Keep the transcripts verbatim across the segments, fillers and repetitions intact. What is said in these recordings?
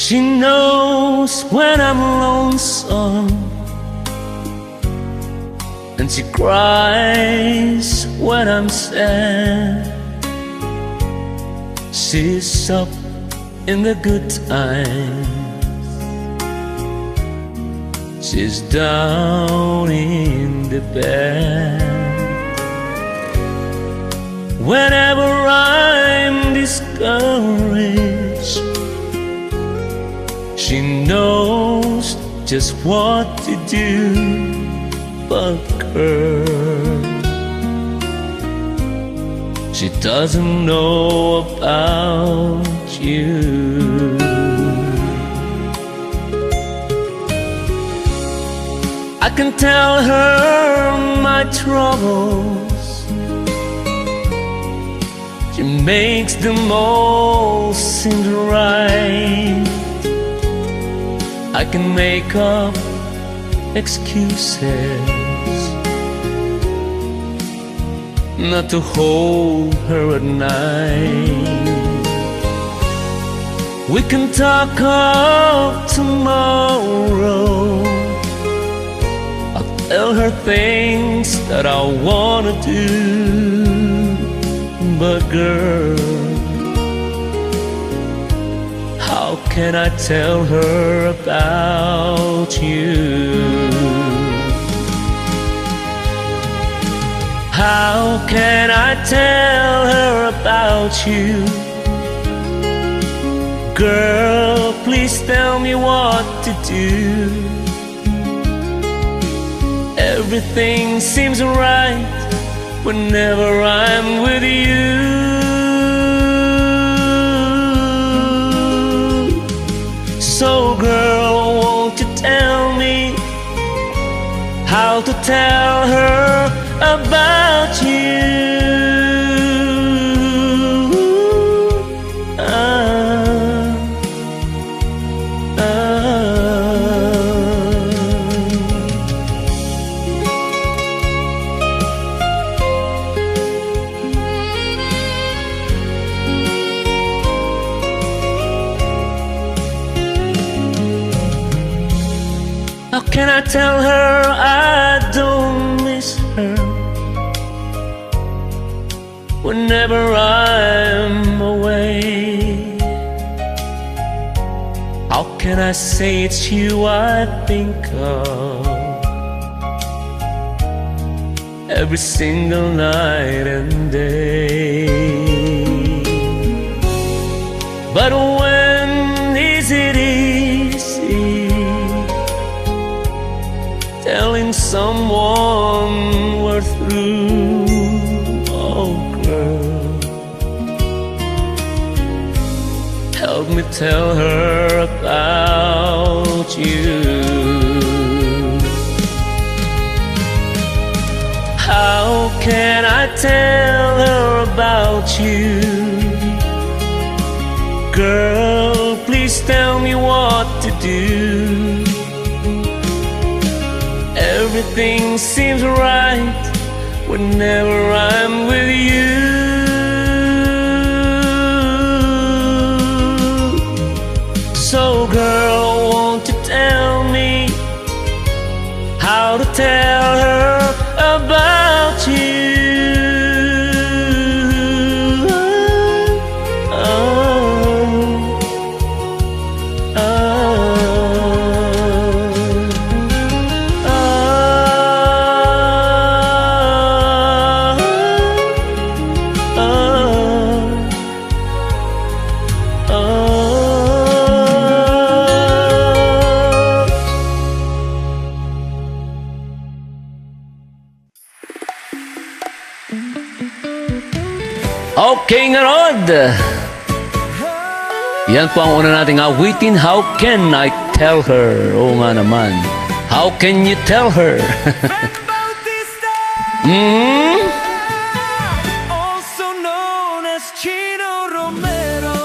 She knows when I'm lonesome, and she cries when I'm sad. She's up in the good times, she's down in the bad. Whenever I'm discouraged, she knows just what to do. But girl, she doesn't know about you. I can tell her my troubles. She makes them all seem right. I can make up excuses not to hold her at night. We can talk of tomorrow. I'll tell her things that I wanna do. But girl, how can I tell her about you? How can I tell her about you? Girl, please tell me what to do. Everything seems right whenever I'm with you. So, girl, won't you tell me how to tell her about you? Ah, ah. How can I tell her I don't miss her whenever I'm away? How can I say it's you I think of every single night and day? But when is it easy telling someone we're through? Oh, girl, help me tell her about you. How can I tell her about you? Girl, please tell me what to do. Everything seems right whenever I'm with you. So, girl, won't you tell me how to tell her about you? Oh, oh, oh, oh, oh. Okay, ngarud. Yan po ang una nating awitin, How Can I Tell Her? Oo nga naman. How can you tell her? Mm?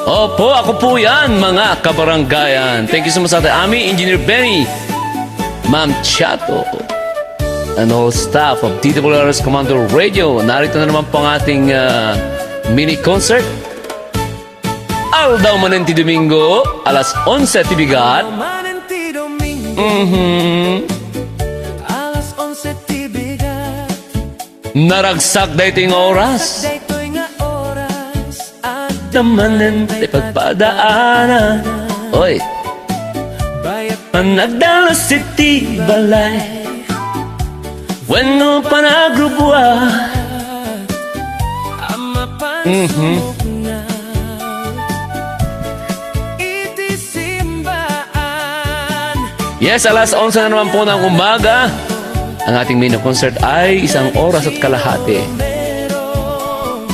Opo, ako po yan, mga kabaranggayan. Thank you so much, Ate Ami, Engineer Benny, Ma'am Chato, and all staff of D W R S Commander Radio. Narito na naman po ang ating, ah, mini concert. Aldaw manen ti Domingo, alas onse ti bigat. Manen ti Domingo, Mhm. alas onse ti bigat. Naragsak daytoy nga oras. Naragsak daytoy nga oras. Adda manen ti pagpadaanan. Oy. Bayat panagdalus iti balay. Wenno panagrubua. Mhm. Iti simbaan. Yes, alas onse na naman po ng umaga. Ang ating mini concert ay isang oras at kalahati.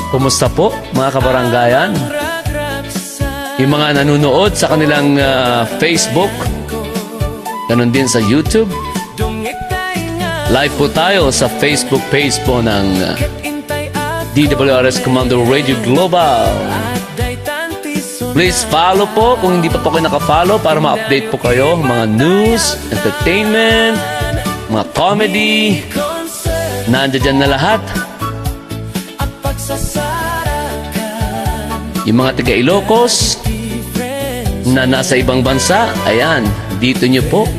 Kumusta po, mga kabarangayan? Yung mga nanonood sa kanilang, ah, Facebook, ganun din sa YouTube. Live po tayo sa Facebook page po ng, ah, D W R S Commander Radio Global. Please follow po kung hindi pa po kayo naka-follow para ma-update po kayo. Mga news, entertainment, mga comedy. Nandiyan na lahat. Yung mga taga Ilocos na nasa ibang bansa, ayan, dito nyo po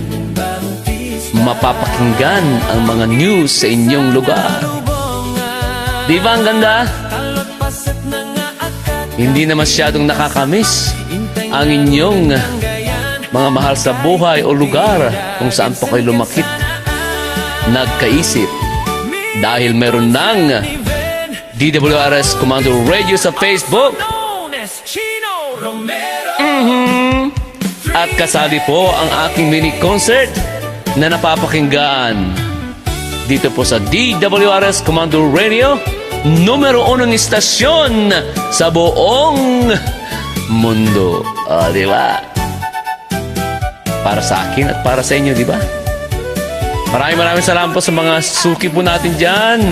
mapapakinggan ang mga news sa inyong lugar. Di ba ang ganda? Hindi na masyadong nakakamiss ang inyong mga mahal sa buhay o lugar kung saan po kayo lumakit, nagkaisip. Dahil meron ng D W R S Commander Radio sa Facebook. Mhm. At kasali po ang aking mini concert na napapakinggan dito po sa D W R S Commander Radio, numero unong istasyon sa buong mundo. O, di ba? Para sa akin at para sa inyo, di ba? Maraming, maraming salamat po sa mga suki po natin dyan.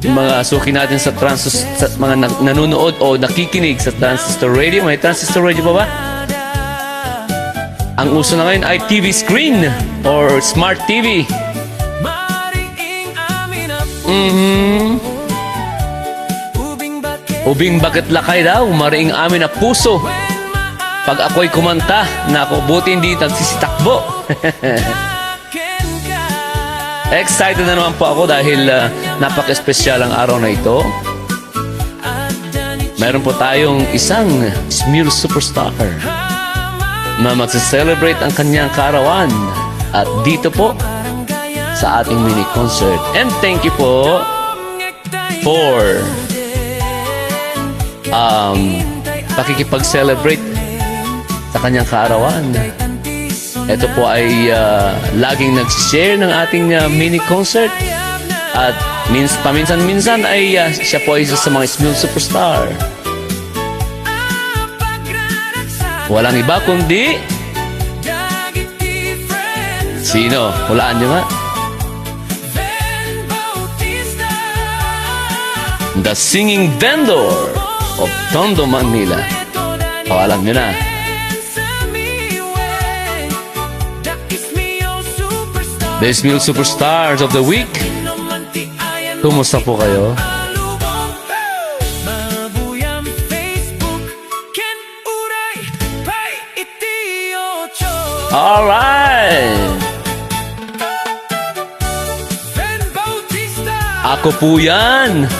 Yung mga suki natin sa transis-, sa mga nag-, nanonood o nakikinig sa transistor radio. May transistor radio pa ba? Ang uso na ngayon ay T V screen or smart T V. Mhm. Ubing baket lakay daw, mariing amin a puso. Pag ako'y kumanta, nako, buti hindi nagsisitakbo. Excited na naman po ako dahil, ah, napaka-espesyal ang araw na ito. Meron po tayong isang Smule Superstar na magse-celebrate ang kanyang kaarawan. At dito po sa ating mini concert. And thank you po for, um, pakikipag-celebrate sa kanyang kaarawan. Ito po ay, ah, laging nag-share ng ating, ah, mini concert. At mins-, paminsan-minsan ay, ah, siya po ay isa sa mga Smule Superstar. Walang iba kundi sino? Hulaan nyo nga. The Singing Vendor of Tondo, Manila. O, alam nyo na. The Smule Superstars of the Week. Kumusta po kayo? Alright! Ako po yan!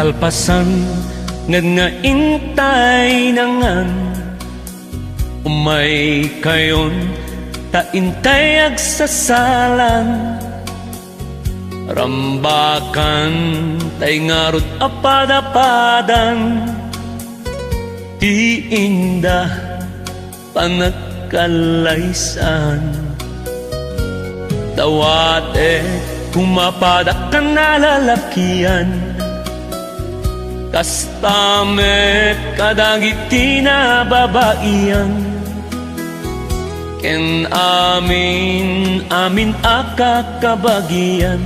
Kalpasan ngem nga intay nangan, umay kayon ta intay agsasalan. Rambakan tay ngarud a padapadan ti inda panagkalaysan. Dawatek koma padak a nalalakian, kasta met kadagiti nababaian, ken amin, amin a kakabagian.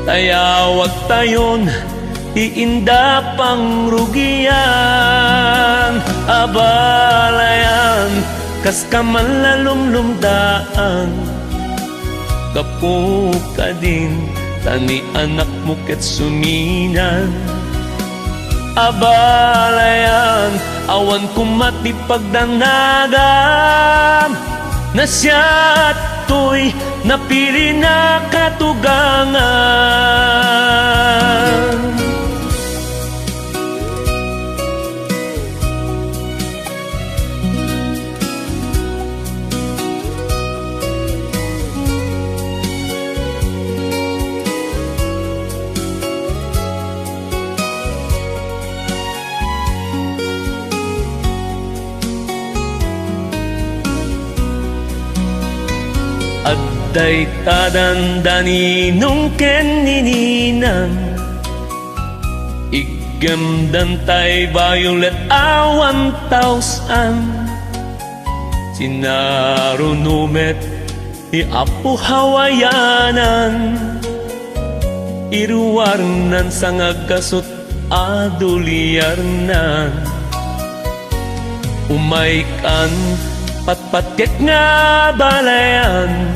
Tayawagtayon ti inda pangrugian. Abalayan, kas ka man la lumlumdaan, gapu kadin ta ni anakmo ket suminan. Abalayan, awan koma ti pagdanagam, nasiattoy, napili na katugangan. Adda ita dandani nung ken ni ninang, iggemdan tay Violet awan taus-an. Sinaruno met ti Apo Hawayanan, iruarnan sangagkasut a duliarnan. Umaykan, patpatiek nga balayan,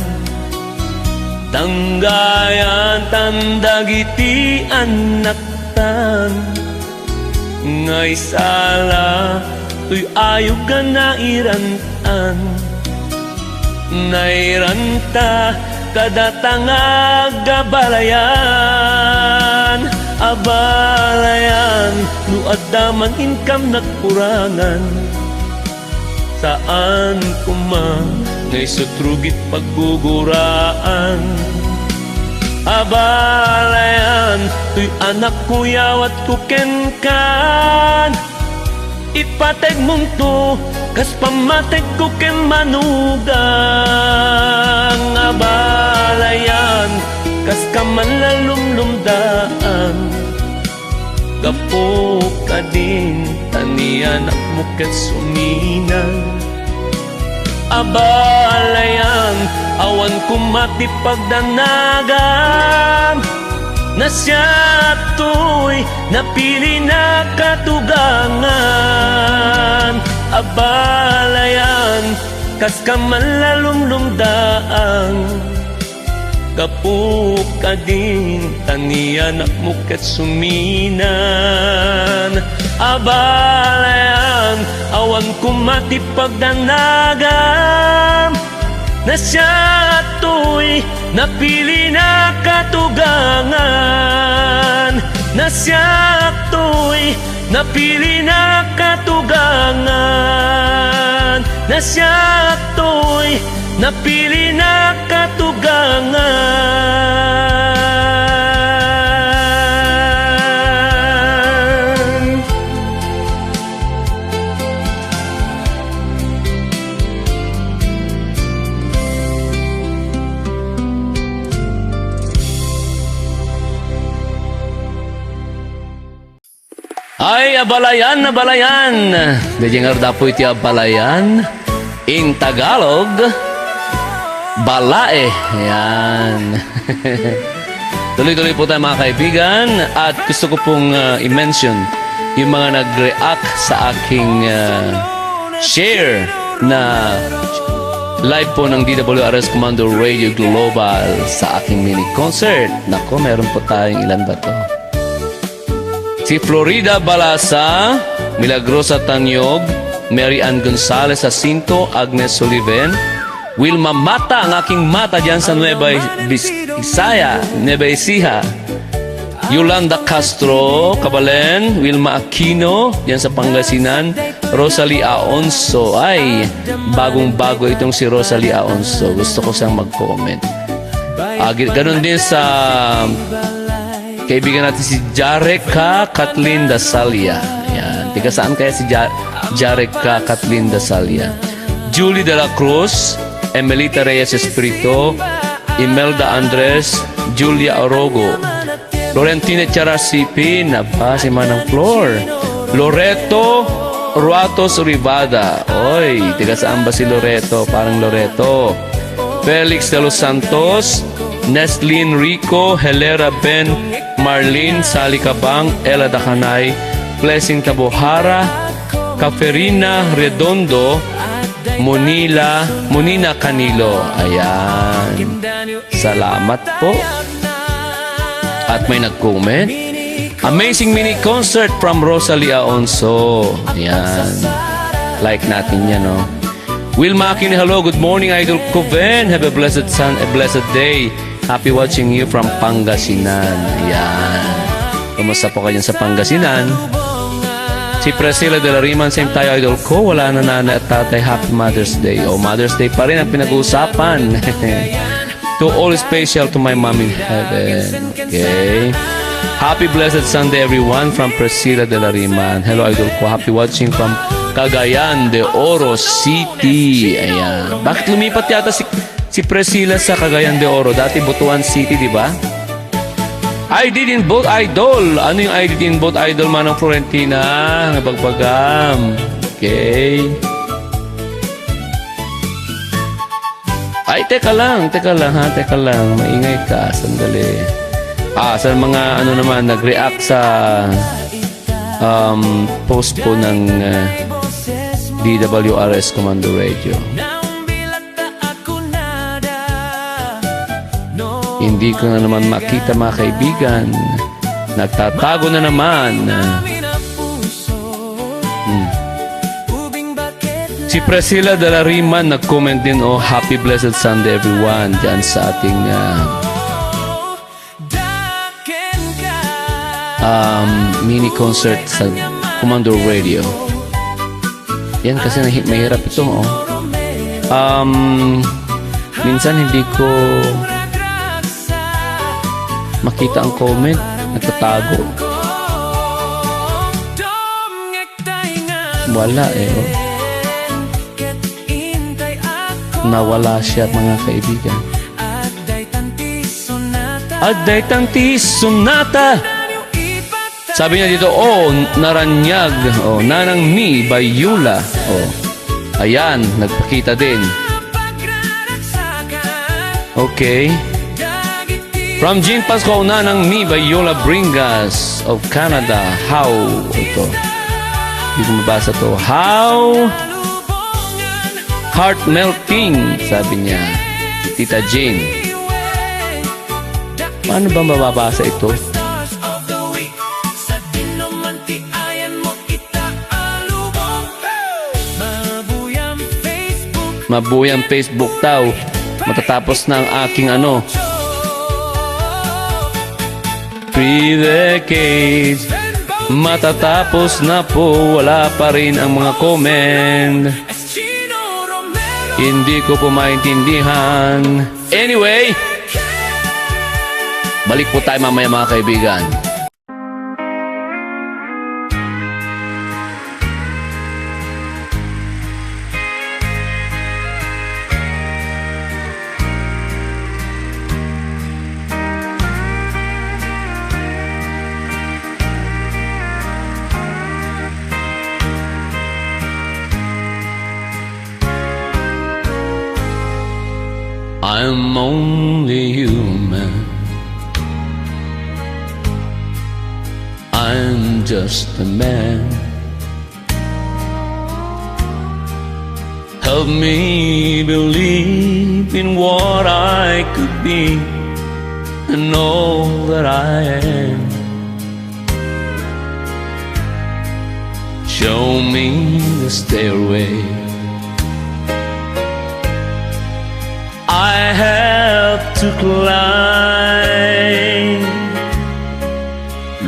tanggayan tan dagiti annaktan. Nga isala toy ayog nga nairan-an. Nairanta kadata nga agbalayan. Abalayan, no adda man inkam nagkurangan, saan koma nga isut' rugit pagguguraan. Abalayan, toy anakko, yawatko kenkan. Ipategmonto kas pammategko ken manugang. Abalayan, kas ka man la lumlumdaan, gapu kadin ta ni anakmo ket suminan. Abalayan, awan koma ti pagdanagam. Nasiattoy, napili na katugangan. Abalayan, kas ka man la lumlumdaan, gapu kadin ta ni anakmo ket suminan. Abalayan, awan koma ti pagdanagam. Nasiattoy, napili na katugangan. Nasiattoy, napili na katugangan. Nasiattoy, napili na katugangan. Ay, abalayan, abalayan. Daydiay ngarud, apo, iti abalayan. In Tagalog, balae. Ayan. Tuloy-tuloy po tayo, mga kaibigan. At gusto ko pong, ah, i-mention yung mga nag-react sa aking, ah, share na live po ng D W R S Commander Radio Global sa aking mini concert. Nako, meron po tayong, ilan ba to? Si Florida Balasa, Milagrosa Tanyog, Mary Ann Gonzalez Jacinto, Agnes Sullivan, Wilma Mata, ang aking mata dyan sa Nueva Bis-, Bisaya, Nueva Ecija, Yolanda Castro Cabalen, Wilma Aquino, dyan sa Pangasinan, Rosalie Aonso. Ay, bagong-bago itong si Rosalie Aonso. Gusto ko siyang mag-comment. Ah, gi-, ganun din sa kaibigan natin si Jarek ka Kathleen Dasalia. Ayan. Tiga saan kaya si Ja-, Jarek ka Kathleen Dasalia? Julie de la Cruz, Emelita Reyes Espirito, Imelda Andres, Julia Orogo, Florentina Tiara Sipin, aba, si Manang Flor, Loreto Ruatos Rivada. Oy, taga saan ba si Loreto? Parang Loreto. Felix de los Santos, Neslin Rico, Helera Ben, Marlene Salicabang, Ella Dacanay, Blessing Tabohara, Kaferina Redondo, Monila, Monina Canilo. Ayan. Salamat po. At may nag-comment, "Amazing mini concert from Rosalie Aonso." Ayan. Like natin yan, no? Wilma Aquino, hello, good morning, Idol Coven. Have a blessed sun, a blessed day. Happy watching you from Pangasinan. Ayan. Kumusta po kayo sa Pangasinan? Si Priscilla de la Riman, same tayo, idol ko. Wala na nanay at tatay. Happy Mother's Day. O, Mother's Day pa rin ang pinag-uusapan. To all special to my mom in heaven. Okay. Happy blessed Sunday, everyone, from Priscilla de la Riman. Hello, idol ko. Happy watching from Cagayan de Oro City. Ayan. Bakit lumipat yata si, si Priscilla sa Cagayan de Oro? Dati Butuan City, di ba? I didn't vote, idol. Ano yung I didn't vote, idol, Manang Florentina? Nabagbagam. Okay. Ay, teka lang, teka lang, ha, teka lang. Maingay ka, sandali. Ah, sa mga ano naman, nag-react sa, um, post po ng, uh, D W R S Commando Radio. Hindi ko na naman makita, mga kaibigan. Nagtatago na naman. Hmm. Si Priscilla de la Riman nag-comment din, oh, "Happy blessed Sunday, everyone," dyan sa ating, ah, um, mini concert sa Commander Radio. Yan kasi nahi-, mahirap ito, oh. Um, minsan hindi ko makita ang comment. Nagtatago. Wala eh, oh. Nawala siya, mga kaibigan. Adday tanti sonata. Sabi niya dito, "Oh, naranyag. Oh, Nanang Mi by Yola." Oh, ayan, nagpakita din. Okay. From Jean Pascual, Nanang Mi by Yola Bringas of Canada. How? Ito. Hindi ko mabasa to. How? Heart melting, sabi niya. Tita Jean. Paano ba mababasa ito? Mabuhay ang Facebook tao. Matatapos na ang aking ano. Three decades. Matatapos na po. Wala pa rin ang mga comment. Hindi ko po maintindihan. Anyway, balik po tayo mamaya, mga kaibigan. I'm only human. I'm just a man. Help me believe in what I could be and all that I am. Show me the stairway I have to climb.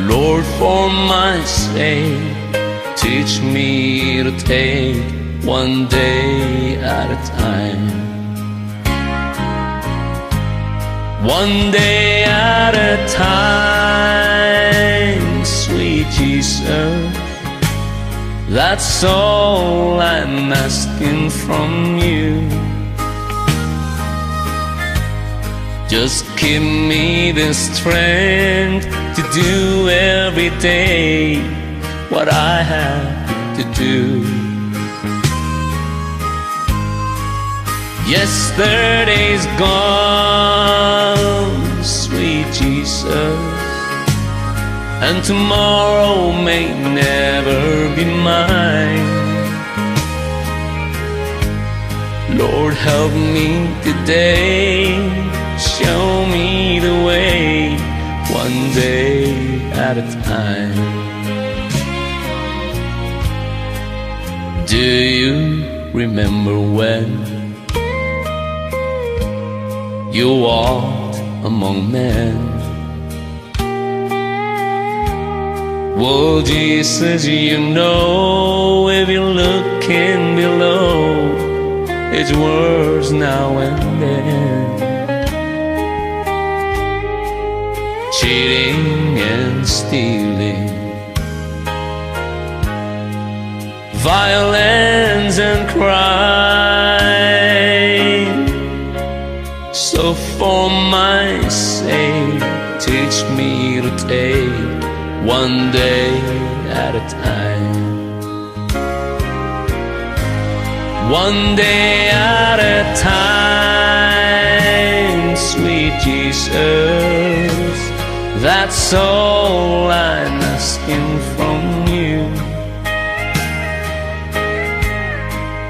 Lord, for my sake, teach me to take one day at a time. One day at a time, sweet Jesus. That's all I'm asking from you. Just give me the strength to do every day what I have to do. Yesterday's gone, sweet Jesus, and tomorrow may never be mine. Lord, help me today, show me the way, one day at a time. Do you remember when you walked among men? Well, Jesus, you know, if you're looking below, it's worse now and then. Cheating and stealing, violence and crime. So for my sake, teach me to take one day at a time. One day at a time, sweet Jesus. That's all I'm asking from you.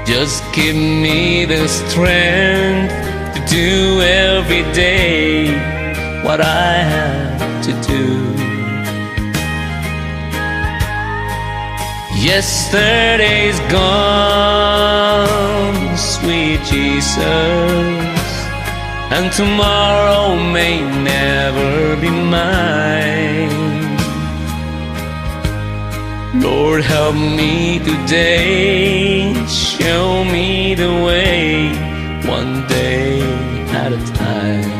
Just give me the strength to do every day what I have to do. Yesterday's gone, sweet Jesus, and tomorrow may never be mine. Lord, help me today. Show me the way, one day at a time.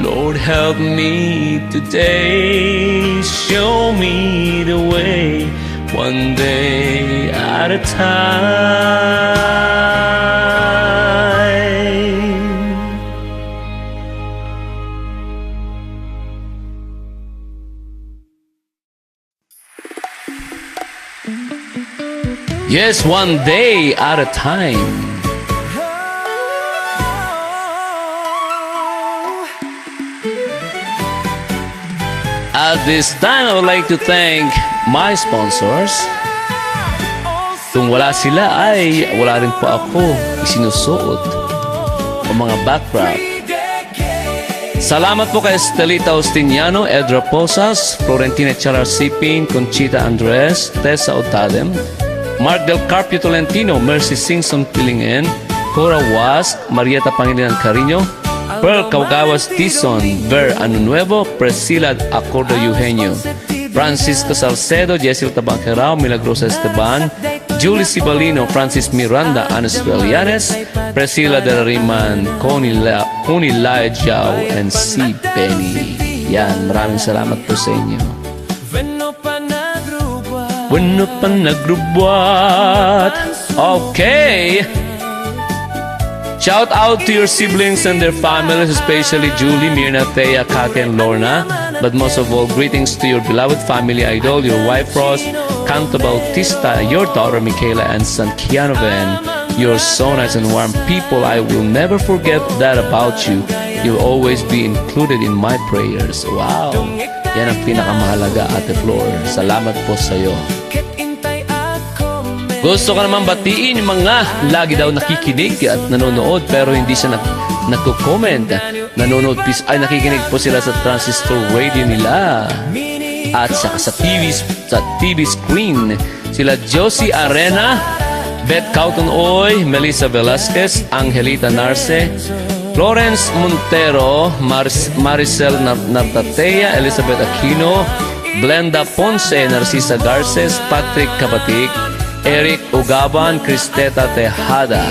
Lord, help me today. Show me the way, one day at a time. Yes, one day at a time. At this time, I would like to thank my sponsors. Kung wala sila, ay wala rin po ako isinusuot o mga backdrop. Salamat po kay Estelita Justiniano, Edra Posas, Florentina Charar Sipin, Conchita Andres, Tessa Otadem, Mark Del Carpio Tolentino, Mercy Singson Pilingen, Cora Was, Marieta Pangilinan Carino, Pearl Caugawas Dizon, Ver Anunuevo, Priscilla Acordo Eugenio, Francisco Salcedo, Jessel Tabanquerao, Milagrosa Esteban, Julie Sibalino, Francis Miranda, Anes Trillanes, Priscilla de la Riman, Connie La-, Connie Lai Jiao, and si Benny. Yan, maraming salamat po sa inyo. Wenno panagrubuat. Okay. Shout out to your siblings and their families, especially Julie, Mirna, Thea, Kathy, and Lorna. But most of all, greetings to your beloved family idol, your wife Rose, Canto Bautista, your daughter Michaela, and son Keanu Van. You're so nice and warm people. I will never forget that about you. You'll always be included in my prayers. Wow! Yan ang pinakamahalaga, Ate Flor. Salamat po sa'yo. Gusto ka naman batiin yung mga lagi daw nakikinig at nanonood pero hindi siya nag-, nagko-comment. Nanonood pis-, ay, nakikinig po sila sa transistor radio nila. At saka sa T V, sa T V screen. Sila Josie Arena, Beth Cauton Oy, Melissa Velasquez, Angelita Narce, Florence Montero, Mars-, Maricel Nar-, Nartatea, Elizabeth Aquino, Glenda Ponce, Narcisa Garces, Patrick Kabatik, Eric Ugaban, Cristeta Tejada,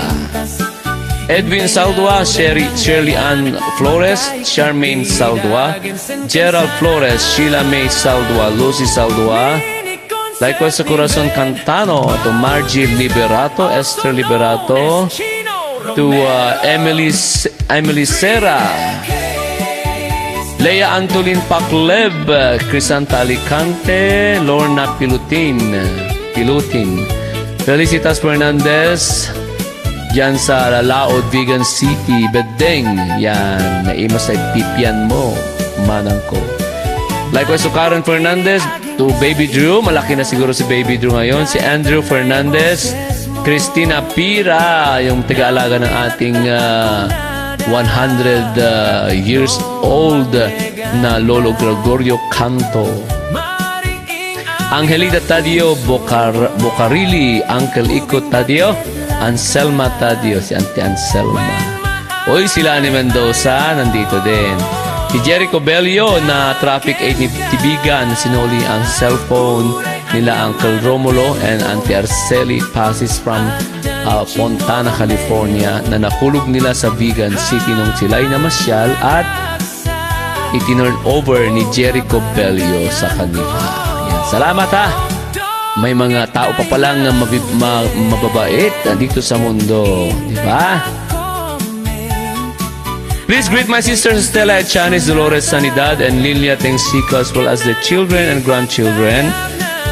Edwin Saldua, Sherry, Shirley Ann Flores, Charmaine Saldua, Gerald Flores, Sheila May Saldua, Lucy Saldua, likewise sa Corazon Cantano, to Margie Liberato, Esther Liberato, to, uh, Emily S-, Emily Sera, Lea Antolin Pakleb, uh, Crisanta Alicante, Lorna Pilutin, Pilutin, Felicitas Fernandez, diyan sa Lalaod, Vigan City, Bedeng. Yan, naimas ay pipian mo, manang ko. Likewise to Karen Fernandez, to Baby Drew, malaki na siguro si Baby Drew ngayon, si Andrew Fernandez, Christina Pira, yung taga-alaga ng ating, ah, one hundred, ah, years old na Lolo Gregorio Canto. Angelita Tadio Bocar-, Bocarili, Uncle Iko Tadio, Anselma Tadio, si Auntie Anselma. Uy, sila ni Mendoza, nandito din. Si Jericho Bello na traffic aid ni Tibigan, sinuli ang cellphone nila Uncle Romulo and Auntie Arceli Pasis from, uh, Fontana, California, na nahulog nila sa Vigan City nung sila'y namasyal at itinurn over ni Jericho Bello sa kanila. Yan. Salamat, ha. May mga tao pa palang mabi-, ma-, mababait dito sa mundo, di ba? Please greet my sisters Stella at Janice, Dolores Sanidad, and Lilia Tengsico, as well as their children and grandchildren.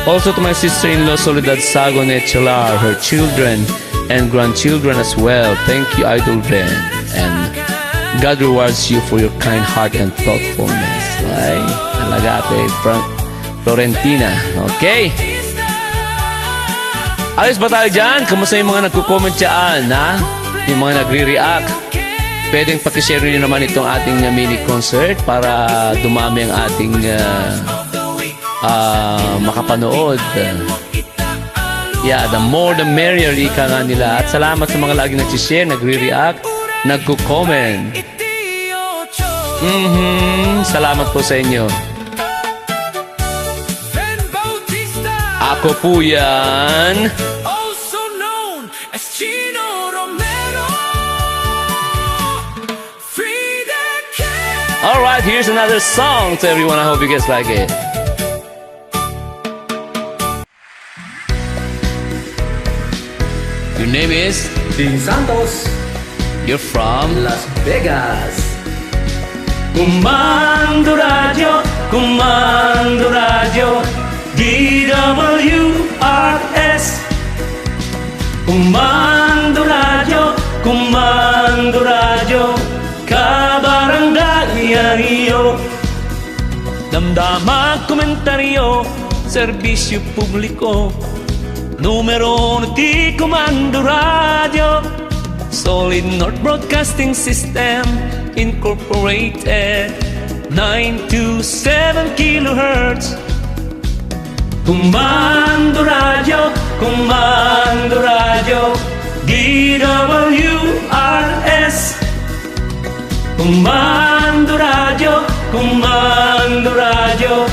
Also to my sister-in-law Soledad Sagon Echelar, her children and grandchildren as well. Thank you, Idol Ben. And God rewards you for your kind heart and thoughtfulness. Ay, talaga, Ate Fran-, Florentina. Okay. Ayos ba tayo dyan? Kumusta yung mga nagko-comment dyan, ha? Yung mga nagre-react. Pwedeng pakishare nyo naman itong ating, uh, mini concert para dumami ang ating, uh, uh, makapanood. Yeah, the more the merrier, ika nga nila. At salamat sa mga lagi nagsishare, nagre-react, nagko-comment. Mhm, salamat po sa inyo. Ako po yan. All right, here's another song to everyone. I hope you guys like it. Your name is? Dean Santos. You're from? Las Vegas. Kumando Radyo, Kumando Radyo, D W R S. Kumando Radyo, Kumando Radyo, kabarangayanyo. Damdama komentaryo, serbisyo publiko. Numero uno ti Kumando Radyo. Solid North Broadcasting System Incorporated, nine two seven kilohertz. Kumando Radyo, Kumando Radyo, D W R S. Kumando Radyo, Kumando Radyo,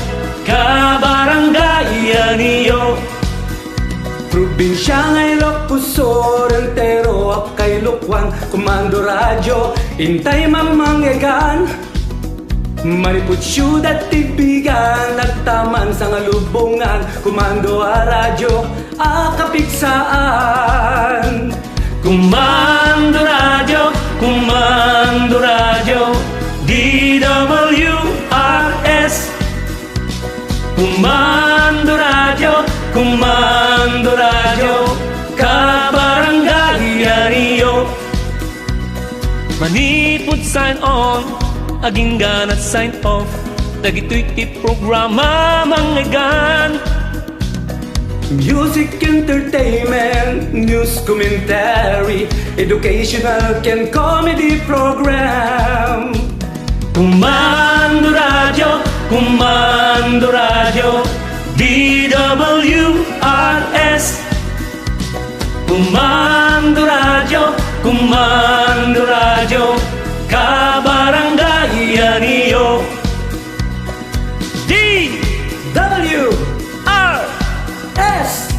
kabarangayanyo. Probinsya nga Ilocos Sur, entero a Kailokuan, Kumando Radyo, intay mamanggegan. Manipud Siudad ti Bigan, agtaman Sangalubongan, Kumando a Radyo a kapigsaan. Kumando Radyo, Kumando Radyo, D W R S. Kumando Radyo, Kumando Radyo, kabarangayanyo. Manipud sign on, agingga sign off, dagitoy ti programa manggegan. Music, entertainment, news, commentary, educational ken comedy program. Kumando Radyo, Kumando Radyo, D W R S. Kumando Radyo, Kumando Radyo, kabarangayanyo. D W R S.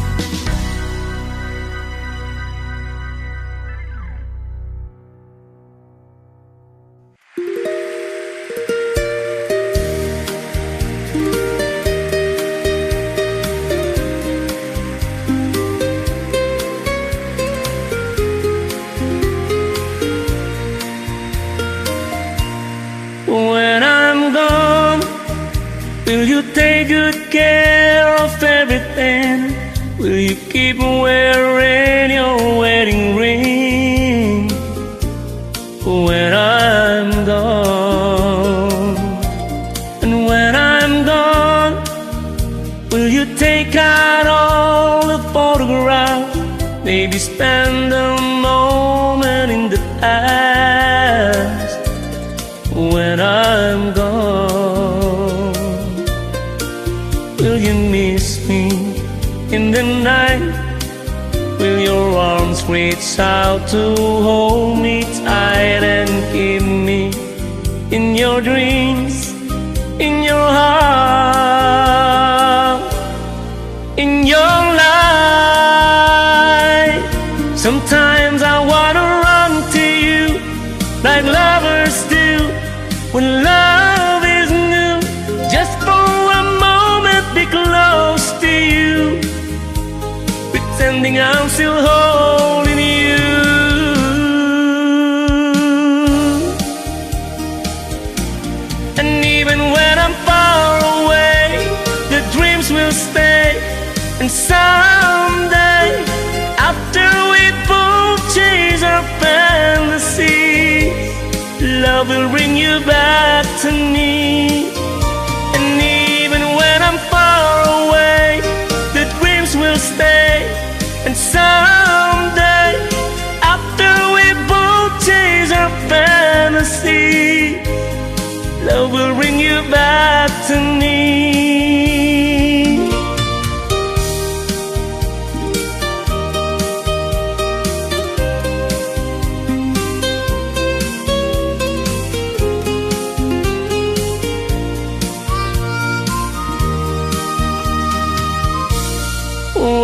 Will you take good care of everything? Will you keep wearing your wedding ring when I'm gone? And when I'm gone, will you take out all the photographs? Maybe spend a moment in the past when I'm gone. Will you miss me in the night? Will your arms reach out to hold me tight and keep me in your dreams, in your heart, in your life? Sometimes I wanna run to you like lovers do when love is new. Just for a moment, be close to you, pretending I'm still holding you. And even when I'm far away, the dreams will stay. And someday, after we both chase our fantasies, love will bring you back to me. And even when I'm far away, the dreams will stay. And someday, after we both chase our fantasy, love will bring you back to me.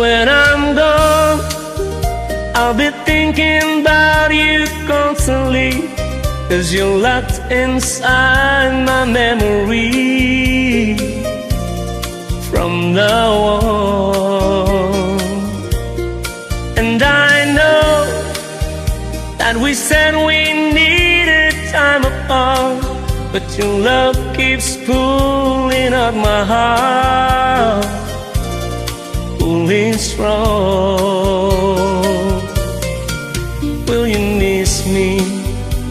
When I'm gone, I'll be thinking about you constantly, 'cause you're locked inside my memory from now on. And I know that we said we needed time apart, but your love keeps pulling at my heart, pulling strong. Will you miss me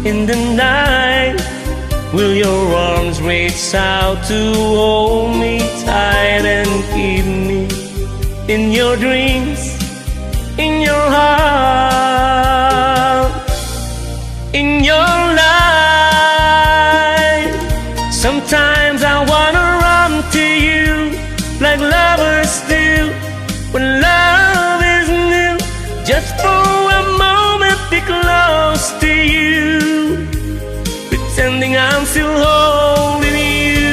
in the night? Will your arms reach out to hold me tight and keep me in your dreams, in your heart, in your life? Sometimes I wanna run to you like lovers do when love is new. Just for a moment, be close to you, pretending I'm still holding you.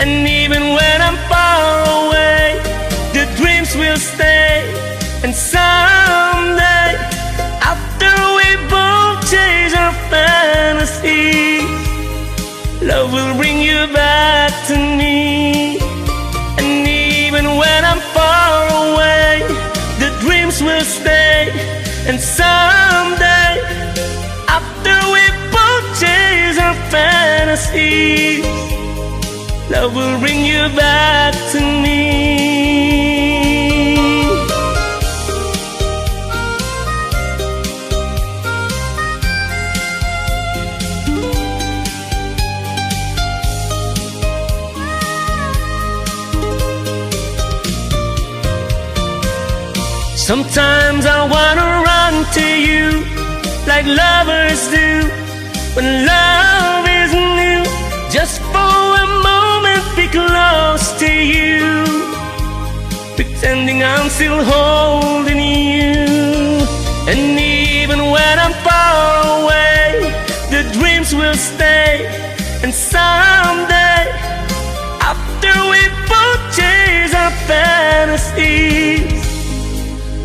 And even when I'm far away, the dreams will stay. And someday, after we both chase our fantasies, love will bring you back to me. And even when I'm far away, the dreams will stay. And someday, after we both chase our fantasies, love will bring you back to me. Sometimes I wanna run to you like lovers do when love is new. Just for a moment, be close to you, pretending I'm still holding you. And even when I'm far away, the dreams will stay. And someday, after we both chase our fantasies,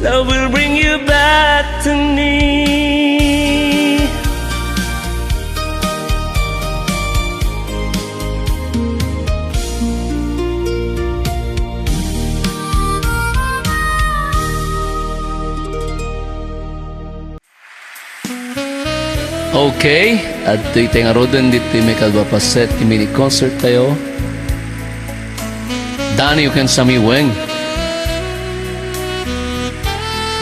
love will bring you back to me. Oh, Okay, adtoy tay ngaruden ditoy maikadua a paset ti mini concert tayo. Daniw ken Sammy Weng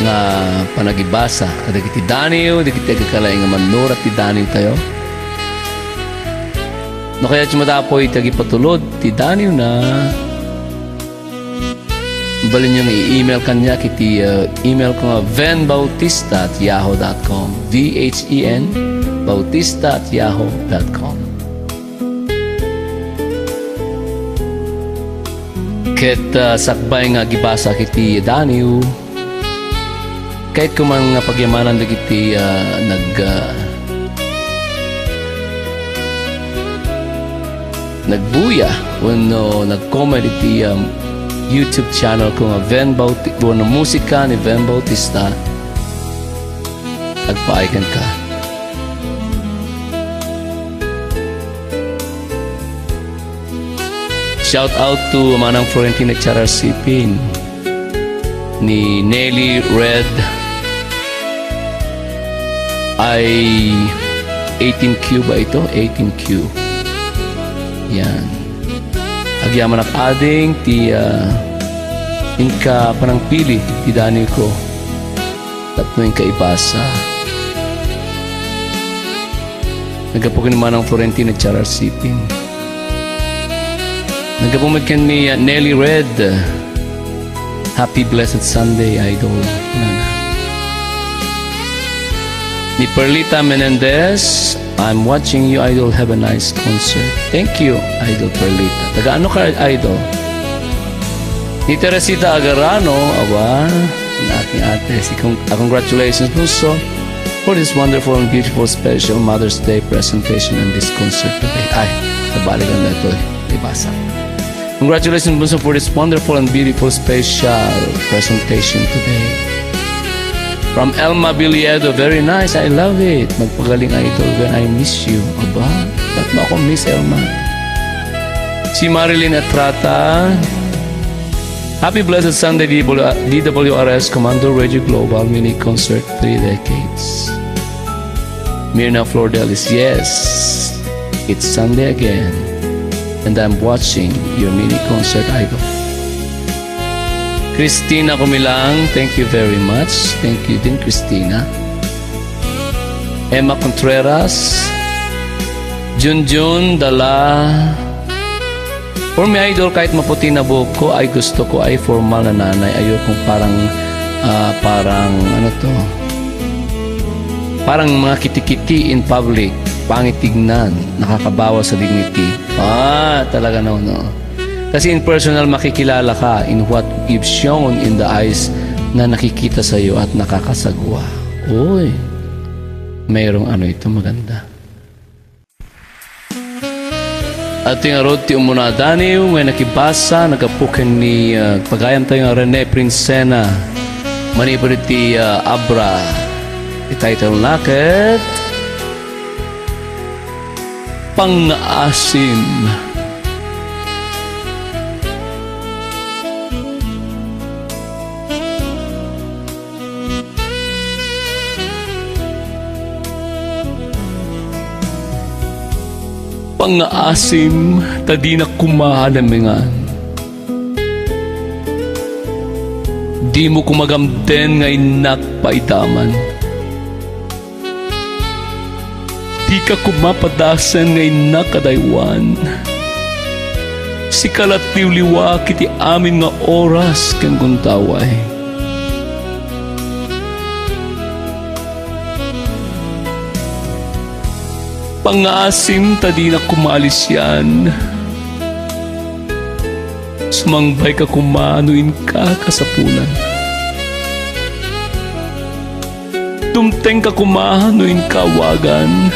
nga panagibasa kadagiti daniw, dagiti agkakalaing nga mannura ti daniw tayo. No kayat ti matapoy ti agipatulod ti daniw na, balinyo nga i-email kaniak iti, uh, email ko nga venbautista at yahoo dot com. V H E N Bautista at yahoo dot com. Ket, uh, sakbay nga agibasa iti daniw, kayatko man nga pagyamanan dagiti, ah, nag-, ah, nagbuya wenno nag-comment iti, um, YouTube channel ko nga Ven Bauti-, wenno musika ni Ven Bautista. Agpaay kenka. Shout out to Manang Florentino Charar Sipin, ni Nelly Red, ay eighteen Q ba ito? Eighteen Q. Yan. Agyamanak ading ti, ah, inka panangpili ti daniw ko tapno inka ibasa. Naggapu ken ni Manang Florentino Charar Sipin. Naggapu met ken ni, uh, Nelly Red. Happy blessed Sunday, Idol. Nana. Ni Perlita Menendez, "I'm watching you, Idol. Have a nice concert." Thank you, Idol Perlita. Taga ano ka, Idol? Ni Teresita Agarano, aba, ang aking ate. Si con-, ah, congratulations, Bunso, for this wonderful and beautiful special Mother's Day presentation and this concert today. Ay, nabalikan na ito eh. Ibasa. Congratulations, Bunso, for this wonderful and beautiful special presentation today. From Elma Biliedo, "Very nice, I love it. Magpagaling, Idol, when I miss you." Aba, ba't mo ako miss, Elma? Si Marilyn Etrata, "Happy blessed Sunday, D W, D W R S Commander Radio Global Mini Concert Three Decades." Mirna Flordelis, "Yes, it's Sunday again, and I'm watching your mini concert, Idol." Christina Kumilang, thank you very much. Thank you din, Christina. Emma Contreras, Junjun Dala, For me, Idol, kahit maputi na buhok ko, ay gusto ko ay formal na nanay. Ayokong parang, ah, parang, ano to? Parang mga kitikiti in public. Pangit tignan. Nakakabawas sa dignity. Ah, talaga, no, no. Kasi in personal, makikilala ka in what you've shown in the eyes na nakikita sa'yo at nakakasagwa. Uy, mayroong ano ito, maganda. At ngarud ti umuna a daniw nga nakibasa, naggapu ken ni, ah, pagayam tayo nga Rene Princena. Manipud iti, ah, Abra. Ti title na ket Pangngaasim. Pangngaasim ta dinak koma alemengan. Dimo koma gamden nga innak paidaman. Dika koma padasen nga innak kadaywan. Sika la ti liwliwa iti amin nga oras ken gundaway. Pangngaasim ta dinak koma alisian. Sumangbayka koma no inka kasapulan. Dumtengka koma no inka awagan.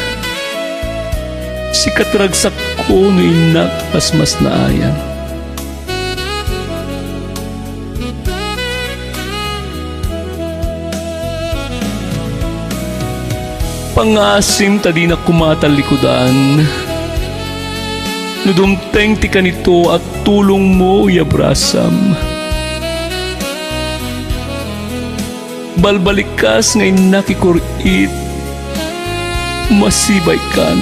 Sika ti ragsakko no innak masmasnaayan. Pangngaasim ta dinak koma tallikudan. No dumteng ti kanito a tulongmo, iabrasam. Balbalikas nga innak ikur-it. Masibaykan.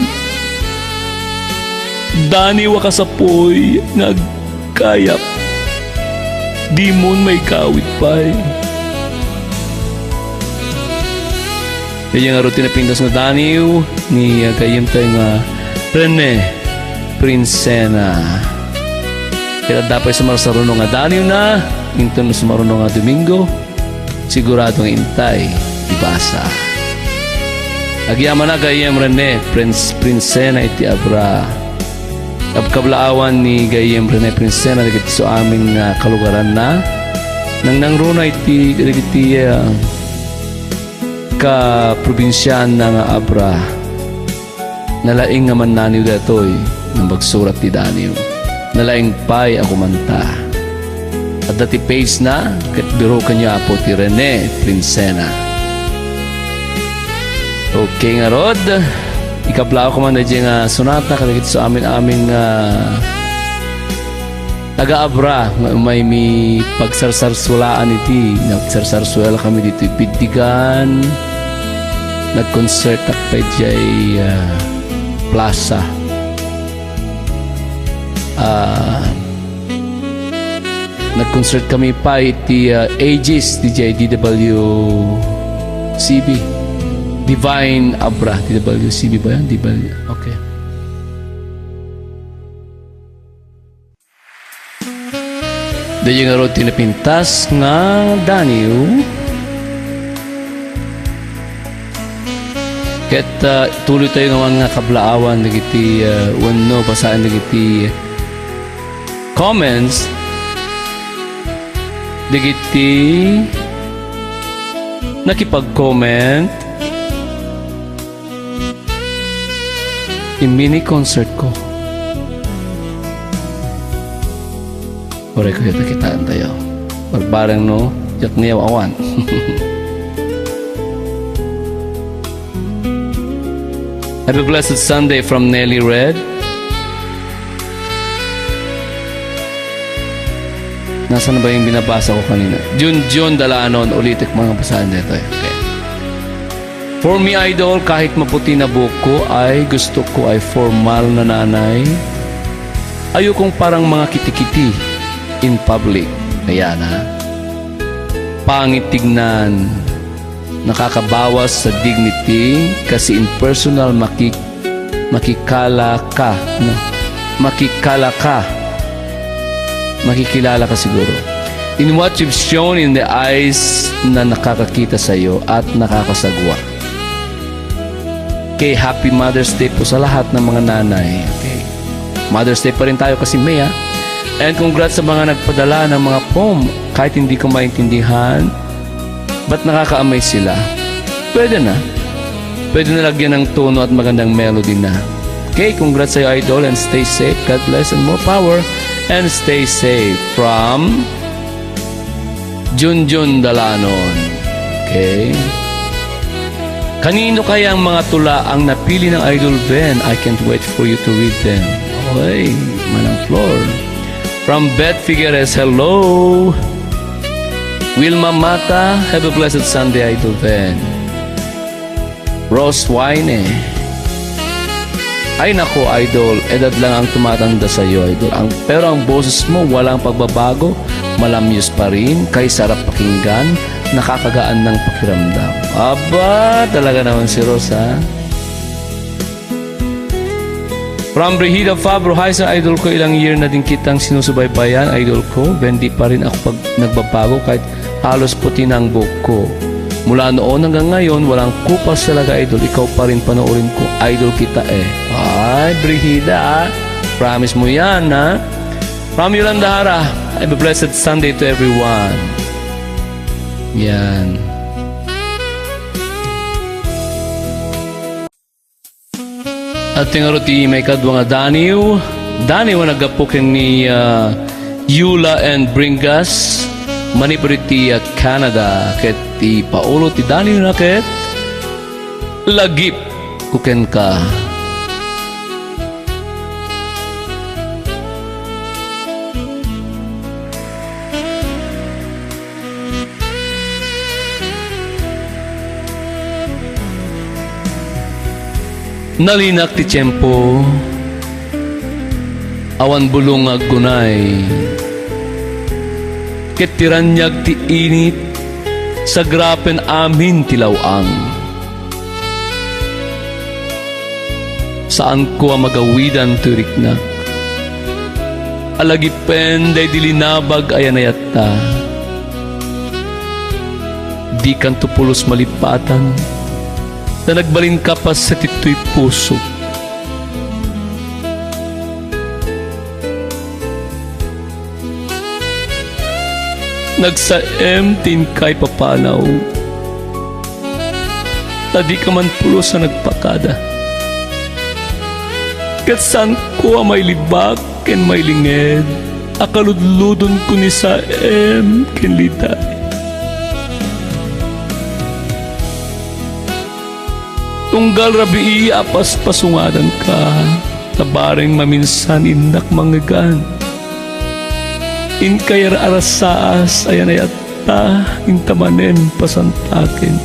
Daniw a kasapuy nga agkayap. Dimon maikawid pay. Kaya nga rutin a pintas nga daniw ni, ah, gayyem tayo nga Rene Princena. Kaya dapat sa marsarunong nga daniw na, inton sa marunong nga Domingo, sigurado nga intay ibasa. Agyamanak, gayyem Rene, Prince, Princena iti Abra. Kabkablaawan ni gayyem Rene Princena dagiti su amin nga kalugaranna. Nangnangruna iti, dagiti, ah, kaprobinsiaanna nga Abra. Nalaing nga mannaniw daytoy nga magsurat ti daniw. Nalaing pay a kumanta. Adda ti page na, ket birokenyo, Apo, ti Rene Princena. Okay ngarud, ikablaaw koma daydiay nga sonata kadagiti su amin-amin nga taga-Abra nga umaymi pagsarsarsulaan iti, nagsarsarsuela kami ditoy Biddigan. Nag-concertak pay diay, ah, plaza. Ah, nag-concert kami pay iti, ah, Aegis, diay D W C B. Divine Abra, D W C B ba yan? D W, okay. Daydiay ngarud ti napintas nga daniw. Ket, ah, tuloy tayo nga man nga kablaawan dagiti, ah, wenno basaen dagiti comments dagiti nakipag-comment. Ti mini concert ko. Uray ko ita kitaan tayo. Barbareng no, yak niyaw awan. Have a blessed Sunday from Nelly Red. Nasaan ba yung binabasa ko kanina? Junjun Dalanon, ulitek mga basahin dito. Okay. For me, idol, kahit maputi na buhok ko, ay gusto ko ay formal na nanay. Ayokong parang mga kitikiti in public. Ayan, ha? Pangit tignan. Nakakabawas sa dignity kasi in personal maki-, makikala ka, no? Makikala ka. Makikilala ka siguro. In what you've shown in the eyes na nakakakita sa'yo at nakakasagwa. Okay, happy Mother's Day po sa lahat ng mga nanay. Okay. Mother's Day pa rin tayo kasi, May, ah. And congrats sa mga nagpadala ng mga poem. Kahit hindi ko maintindihan, ba't nakaka-amaze sila? Pwede na. Pwede na lagyan ng tono at magandang melody na. Okay, congrats sa'yo, idol, and stay safe. God bless and more power. And stay safe from Junjun Dalanon. Okay. Kanino kaya ang mga tula ang napili ng Idol Ben? I can't wait for you to read them. Okay, Manang Flor. From Beth Figueres, hello. Wilma Mata, have a blessed Sunday, Idol Ben. Rose Wine. Ay nako, idol, edad lang ang tumatanda sa'yo, idol. Ang, pero ang boses mo, walang pagbabago. Malamyos pa rin, kay sarap pakinggan, nakakagaan ng pakiramdam. Aba, talaga naman si Rose, ha? From Brigida Fabro, hi sa idol ko, ilang year na din kitang sinusubaybayan, idol ko. Bendy pa rin ako pag nagbabago kahit halos puti na ang buhok ko. Mula noon hanggang ngayon, walang kupas talaga, idol. Ikaw pa rin panoorin ko. Idol kita eh. Ay, Brigida, ah. Promise mo yan, ha? From Yolanda Hara, have a blessed Sunday to everyone. Yan. At tingaro ti maikadua nga daniw, daniw a naggapu ken ni, ah, Yula and Bringas, manipud iti, ah, Canada, ket ti paulo ti daniw na ket Lagip ko kenka. Nalinak ti tiempo, awan bulong nga aggunay, ket ti raniag ti init, sagrapen amin ti law-ang. Saanko a magawidan toy riknak. Alagipen daydi linabag a yanayatta. Dikanto pulos malipatan, ta nagbalinka paset ditoy pusok. Nagsaem ti inkay papanaw, ta dika man pulos a nagpakada. Ket saanko a mailibak ken mailinged a kaludludonko ni Saem ken Liday. Tunggal rabii a paspasungadanka, ta bareng maminsan innak mangngegan. Inkay ar-arasaas a yanayatta, inta manen pasantaken.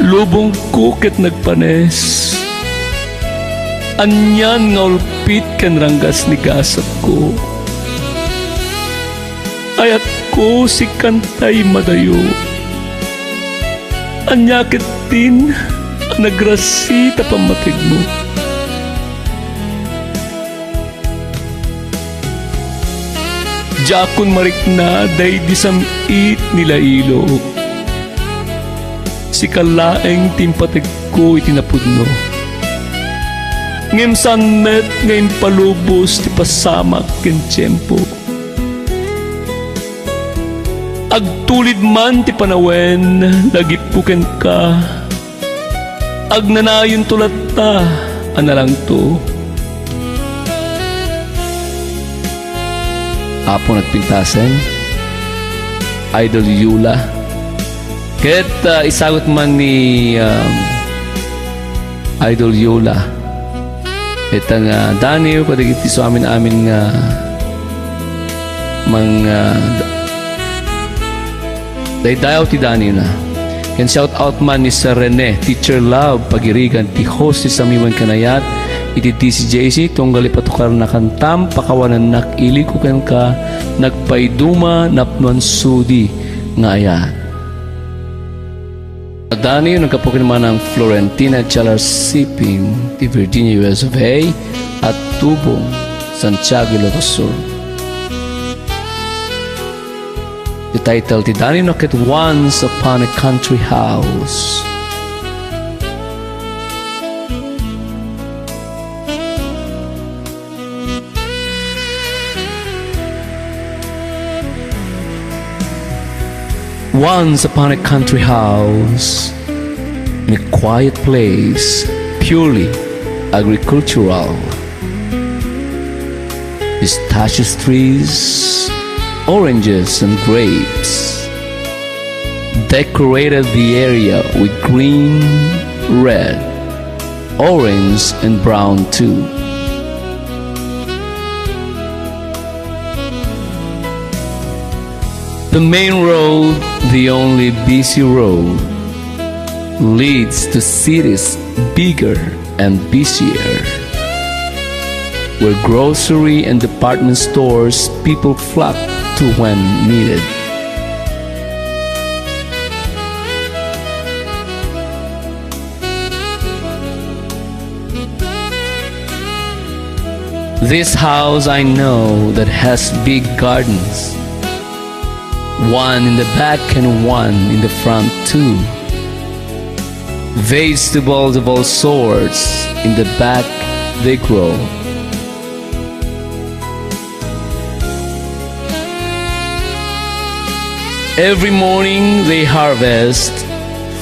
Lubongko ket nagpanes. Anian nga ulpit ken ranggas ni gasatko. Ayatko, sikan tay madayo. Ania ketdin a nagrasi ta pammategmo? Diakon marikna daydi sam-it ni Lailo. Sika laeng ti impategko iti napudno. Ngem saan met nga impalubos ti pasamak ken tiempo. Agtulid man ti panawen, lagipko kenka. Agnanayonto latta a nalangto. Apo nagpintasen, Idol Yola. Ket, ah, isagut man ni, um, Idol Yola. Ita nga Daniel, kadagiti isu amin-amin nga mang, ah, daydayaw ti Daniel na. Ken shout out man ni Sir Rene, Teacher Love, pagirigan ti host ti Samiwen Kanayat iti D C J C, tunggal ipatukarnakantam, pakawanennak iliko kenka, nagpaiduma, napnuan sudi nga ayat. Daniel, naggapu ken manang Florentina Chalar Siping, ti Virginia, U S of A, at Tubong, Santiago, Ilocos Sur. Ti title ti Daniel no ket Once Upon a Country House. Once upon a country house, in a quiet place, purely agricultural, pistachios trees, oranges, and grapes decorated the area with green, red, orange, and brown too. The main road, the only busy road, leads to cities bigger and busier, where grocery and department stores people flock to when needed. This house I know that has big gardens, one in the back and one in the front too. Vegetables of all sorts in the back they grow. Every morning they harvest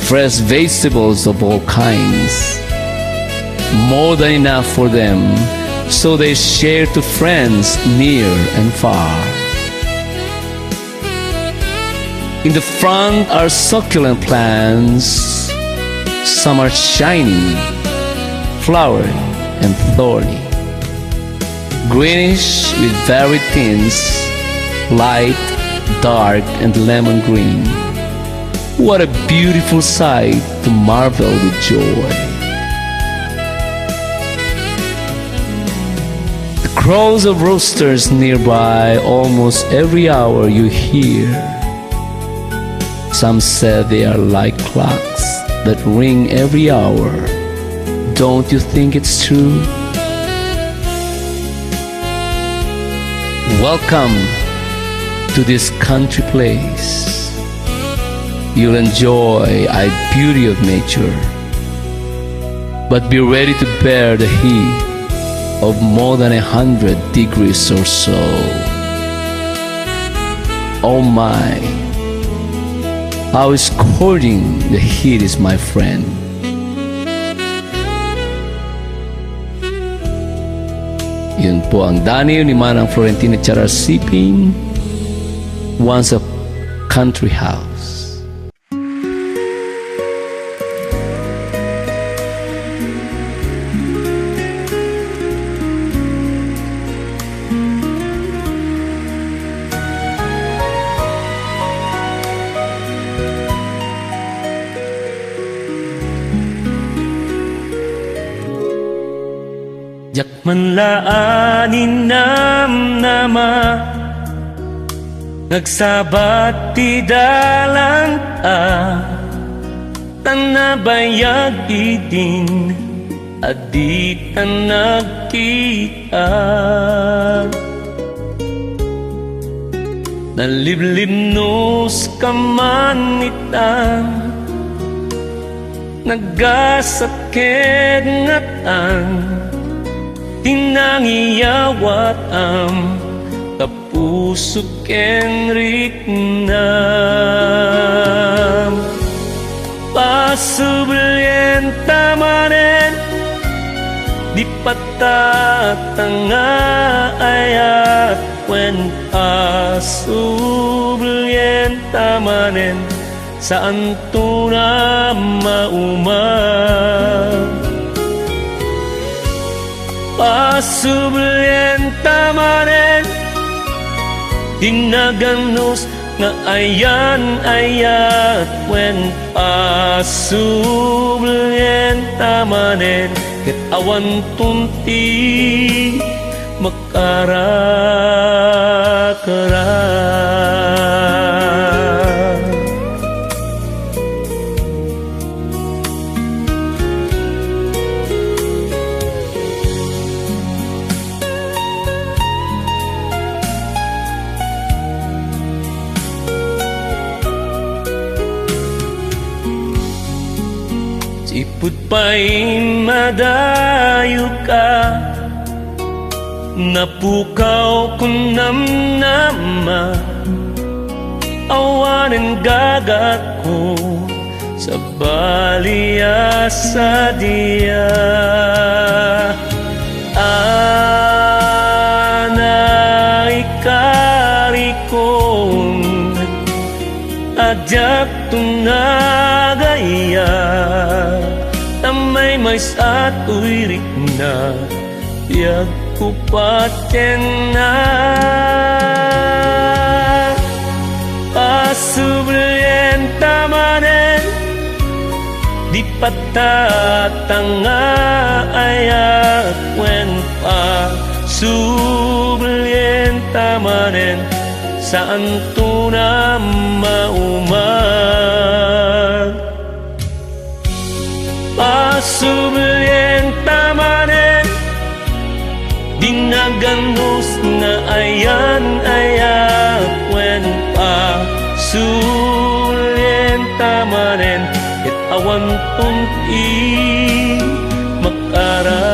fresh vegetables of all kinds, more than enough for them, so they share to friends near and far. In the front are succulent plants. Some are shiny, flowery, and thorny. Greenish with varied tints, light, dark, and lemon green. What a beautiful sight to marvel with joy. The crows of roosters nearby, almost every hour you hear. Some said they are like clocks that ring every hour. Don't you think it's true? Welcome to this country place. You'll enjoy a beauty of nature, but be ready to bear the heat of more than a hundred degrees or so. Oh my, how scorching the heat is, my friend. Yun po ang danaw ni Manang Florentino Charasipin, Once a Country House. Diak man la aninamnama, nagsabat ti dalan a, tan nabayag idin a di ta nagkita. Naliblibnos ka man itan, naggasat ket ngatan, ti nangiyawatam, ta puso ken riknam. Pasublienta manen, di patatanga ayat wen pasublienta manen, saanto na mauma. Pasublienta manen, di nagannos nga ayan-ayat wen pasublienta manen, ket awanton ti makarakara. Sipud pay madayoka, napukaw kun namnama, awanen gagako, sabali a sadia. Ana ikarikon, a diakto nagayat, ta maymaysa toy rikna, ti agkupat kenna. Pasublienta manen, di patatanga ayat wen pasublienta manen, saanto na mauma. Pasublienta manen, di nagannos nga ayan-ayat wen pasublienta manen, ket awanton ti makarakra.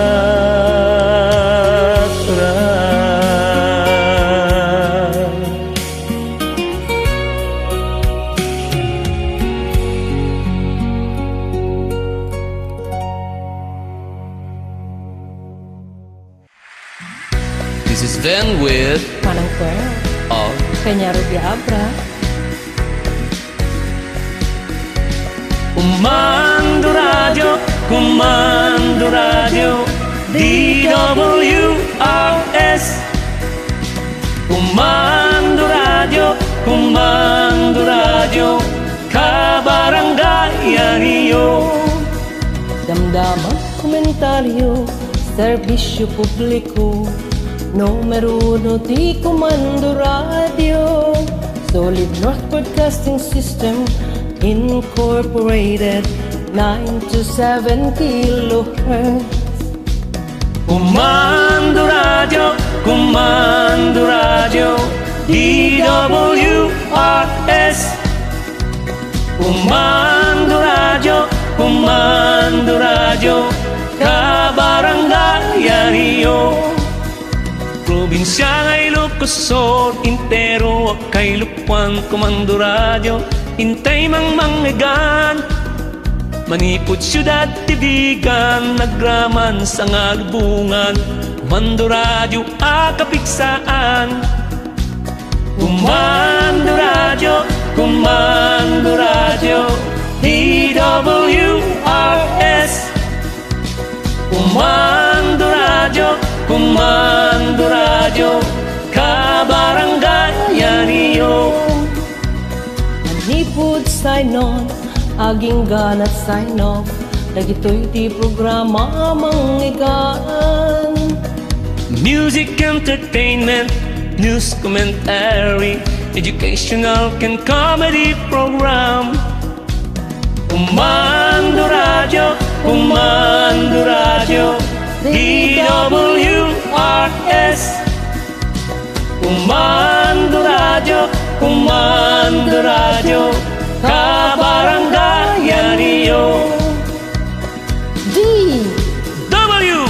This is Van with Manang Pearl. Of Peña Rubia Abra. Komando Radio, Komando Radio, D W R S. Komando Radio, Komando Radio, Kaba Yariyo. Damdama, komentario, serbisyo publiko. Numero uno ti Komando Radio. Solid North Broadcasting System Incorporated, nine to seven kilohertz. Komando Radio, Komando Radio, D W R S. Komando Radio, Komando Radio, kabarangayan yo. Probinsya nga Ilocos Sur, intero a kailupuan, Komando Radio, intay mangmangngeggan. Manipud siudad ti Vigan, agraman sangalubongan, Komando Radio a kapigsaan. Komando Radio, Komando Radio, D W R S. Komando Radio, Komando Radio, kabarangayan yo. Manipud sign on, agingga na sign off. Dagitoy ti programa a mangngeggan. Music, entertainment, news commentary, educational ken comedy program. Komando Radio, Komando Radio, D W R S. Komando Radio, Komando Radio, kabarangayan yo. D W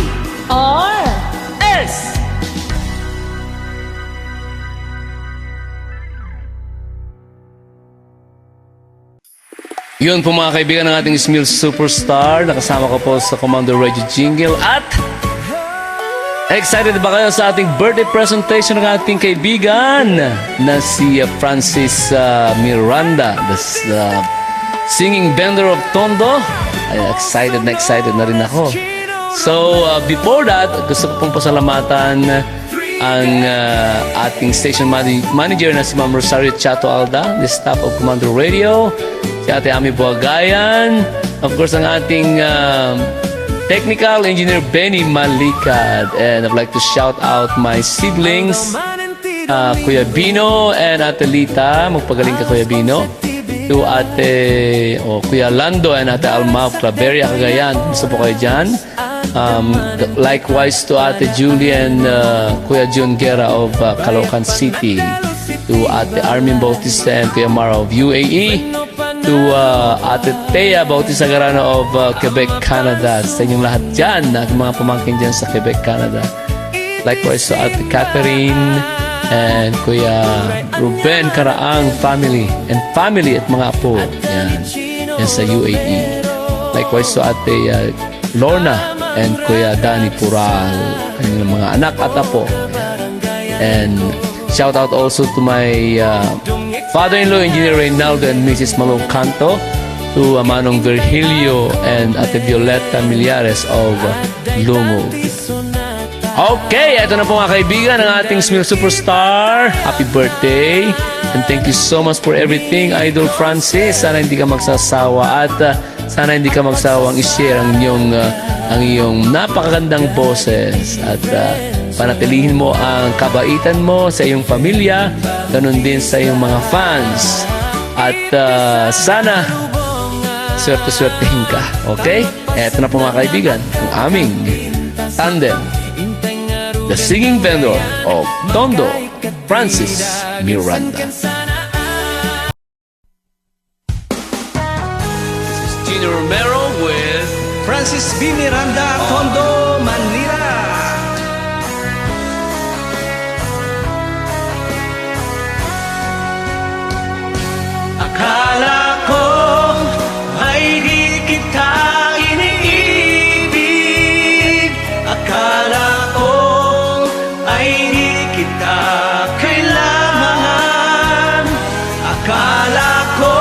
R S. Yun po, mga kaibigan, ang ating Smil Superstar. Nakasama ko po sa Commander Radio Jingle. At excited ba kayo sa ating birthday presentation ng ating kaibigan na si, uh, Francis, uh, Miranda, the s-, uh, singing vendor of Tondo? Ay, excited na excited na rin ako. So, uh, before that, gusto ko pong pasalamatan ang, ah, ating station mani-, manager na si Ma'am Rosario Chato Alda, the staff of Commander Radio, si Ate Ami Buagayan, of course, ang ating, ah, technical engineer Benny Malikad. And I'd like to shout out my siblings, ah, Kuya Bino and Ate Lita. Magpagaling ka, Kuya Bino. To Ate, o Kuya Lando and Ate Alma of Claveria, Cagayan. Gusto po kayo dyan? Um, likewise to Ate Julie and, uh, Kuya Jun Guerra of, uh, Caloocan City, to Ate Armin Bautista and Kuya Mara of U A E, to, uh, Ate Thea Bautista Garana of, uh, Quebec, Canada. Sa inyong lahat dyan, aking mga pamangkin dyan sa Quebec, Canada. Likewise to Ate Catherine and Kuya Ruben Karaang family and family at mga apo. Yan. Yan sa U A E. Likewise to Ate, uh, Lorna and Kuya Danny Pural, kanilang mga anak at apo. And shout out also to my, uh, father-in-law, Engineer Reynaldo and Missus Malo Canto, to, uh, Manong Virgilio and Ate Violeta Millares of Lungo. Okay, ito na po, mga kaibigan, ang ating Smil Superstar. Happy birthday. And thank you so much for everything, Idol Francis. Sana hindi ka magsasawa at, uh, sana hindi ka magsawang i-share ang iyong, uh, ang iyong napakagandang boses. At, uh, panatilihin mo ang kabaitan mo sa iyong pamilya, ganun din sa iyong mga fans. At, uh, sana swerte-swertehin ka. Okay? Eto na po, mga kaibigan, ang aming tandem, the singing vendor of Tondo, Francis Miranda. Gino Romero with Francis V. Miranda, Tondo, Manila. Akala ko ay di kita iniibig. Akala ko ay di kita kailangan. Akala ko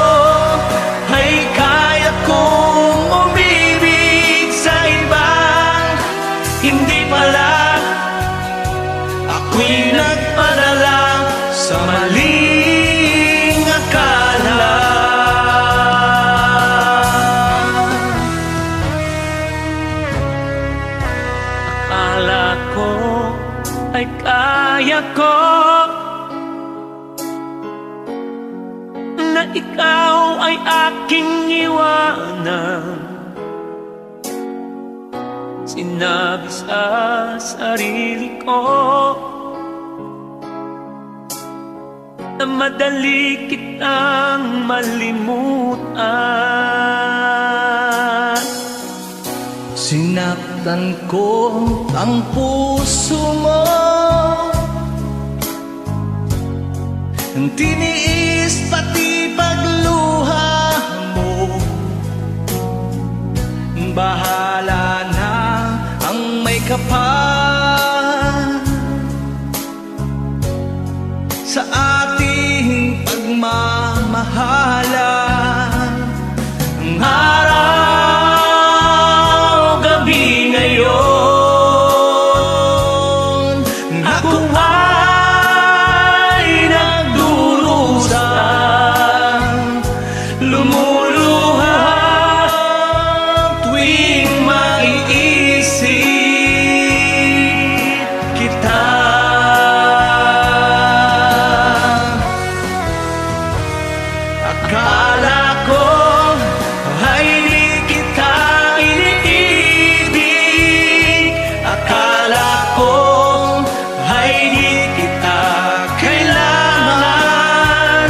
ay kaya kong umibig sa ibang Ako na ikaw ay aking iwanan, sinabi sa sarili ko na madali kitang malimutan. Sinaktan ko ang puso mo, tiniis pati pagluha mo. Bahala na ang may kapal sa ating pagmamahalan. Araw, gabi ngayon, ako ay nagdurusa, lumuluha tuwing maiisip kita. Akala ko ay di kita iniibig. Akala ko ay di kita kailangan.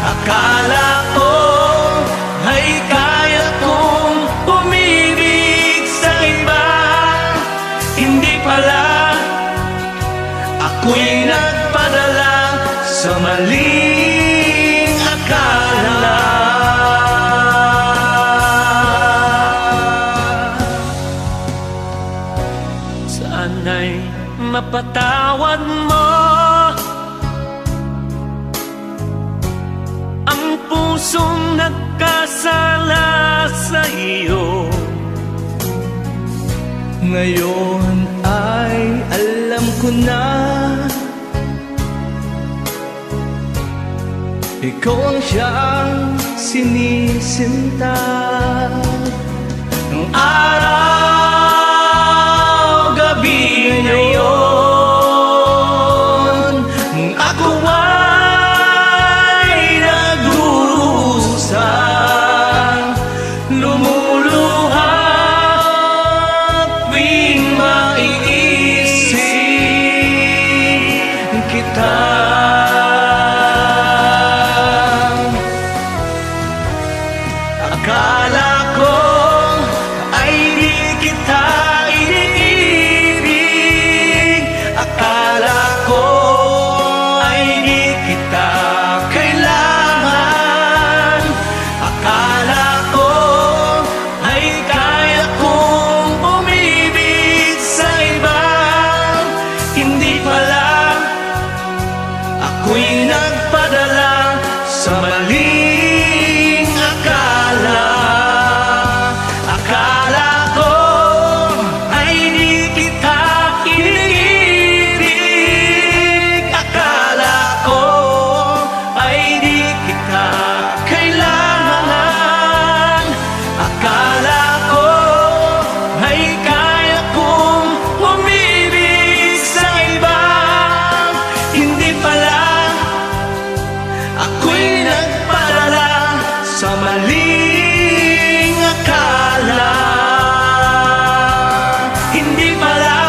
Akala ko ay kaya kong umibig sa iba. Hindi pala, ako'y nagpadala sa maling akala. Sana'y mapatawad mo ang pusong nagkasala sa iyo. Ngayon ay alam ko na, ikaw ang siyang sinisinta. Araw, gabi ngayon, ako ay nagdurusa, lumuluha tuwing maiisip kita. Akala ko ay di kita iniibig. Akala ko ay di kita kailangan. Akala ko ay kaya kong umibig sa iba. Hindi pala, ako'y nagpadala sa maling akala. Akala ko ay di kita iniibig. Akala ko ay di kita kailangan. Akala ko ay kaya kong umibig sa iba. Hindi pala, ako'y nagpadala sa maling akala. Hindi pala,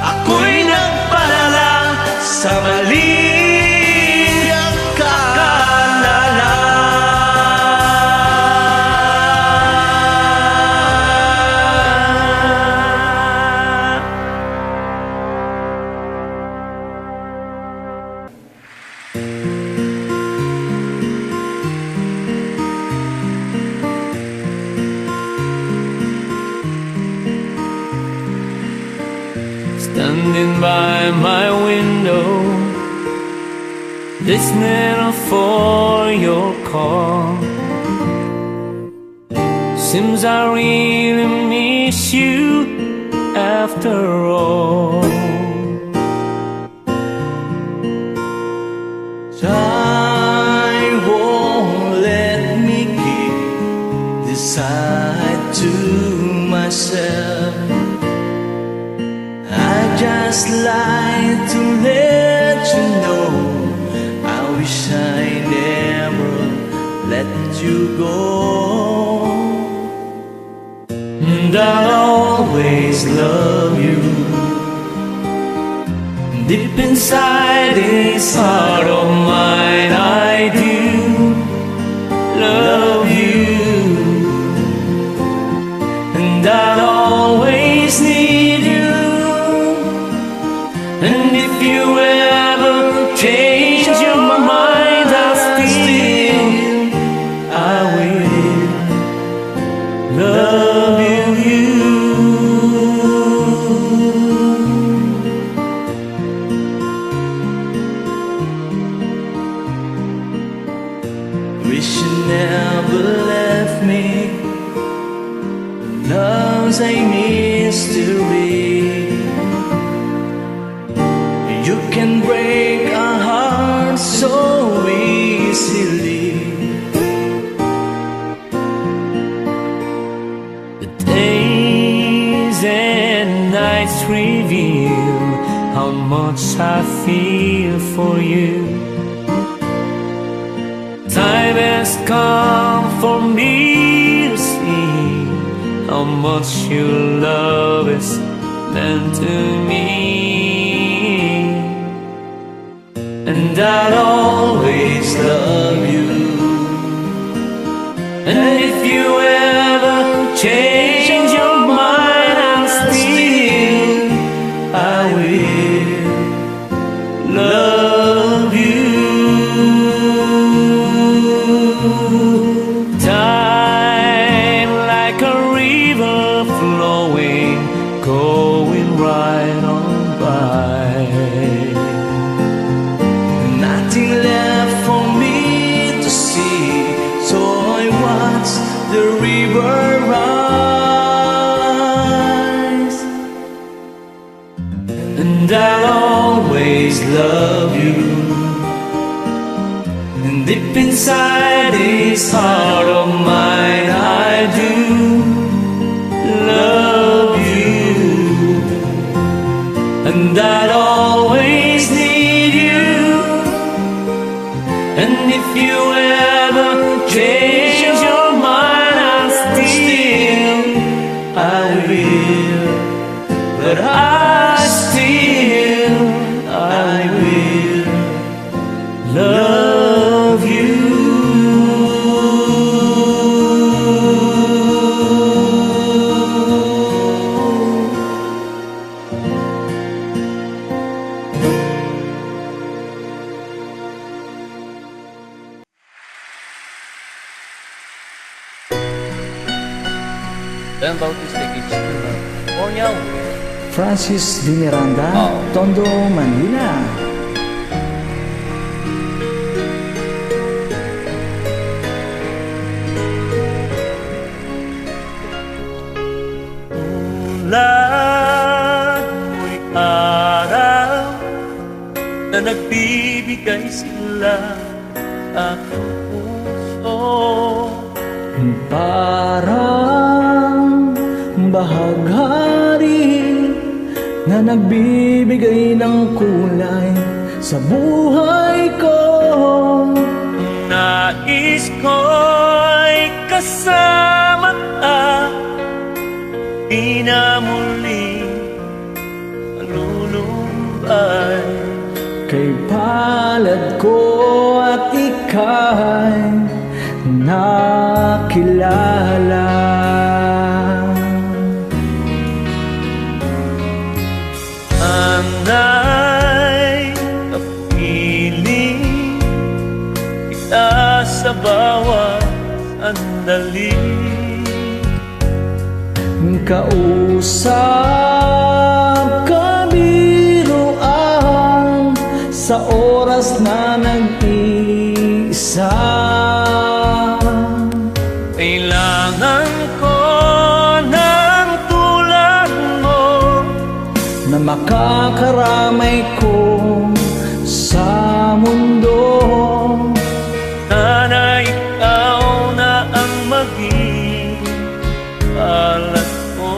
ako'y nagpadala sa maling akala. Standing by my window, listening for your call. Seems I really miss you after all. Time won't let me keep this side to myself. I Just like to let you know, I wish I never let you go. And I'll always love you. Deep inside this heart of mine, I do love you. And I'll always need you. And if you ever change your mind, I still, I will love you. Wish you never left me. Love's a mystery. You can break a heart so easily. The days and nights reveal how much I feel for you. Time has come for me to see how much your love is meant to me. And I'll always love you. And if you ever change your mind, I still, I will love you. Time like a river flowing, going right on by. Nothing left for me to see, so I watch the river rise. And I'll always love you. And deep inside this heart of mine, I do love you. And I'll always need you. And if you ever change your mind, I still, I will, but I still, I will love you. Don Bautista Kids Center, Borneo. Francis de Miranda, oh. Tondo, Manila. Tulad mo'y araw na nagbibigay sigla sa aking puso. Parang bahaghari na nagbibigay ng kulay sa buhay ko. Nais ko'y kasama ka, di na muli malulumbay. Kay palad ko at ika'y nakilala. Anay kapiling kita sa bawat sandali. Kausap, kabiruan sa oras na nag-iisa. Kailangan ko ng tulad mo na makakaramay ko sa mundo. Sana ikaw na ang maging palad ko.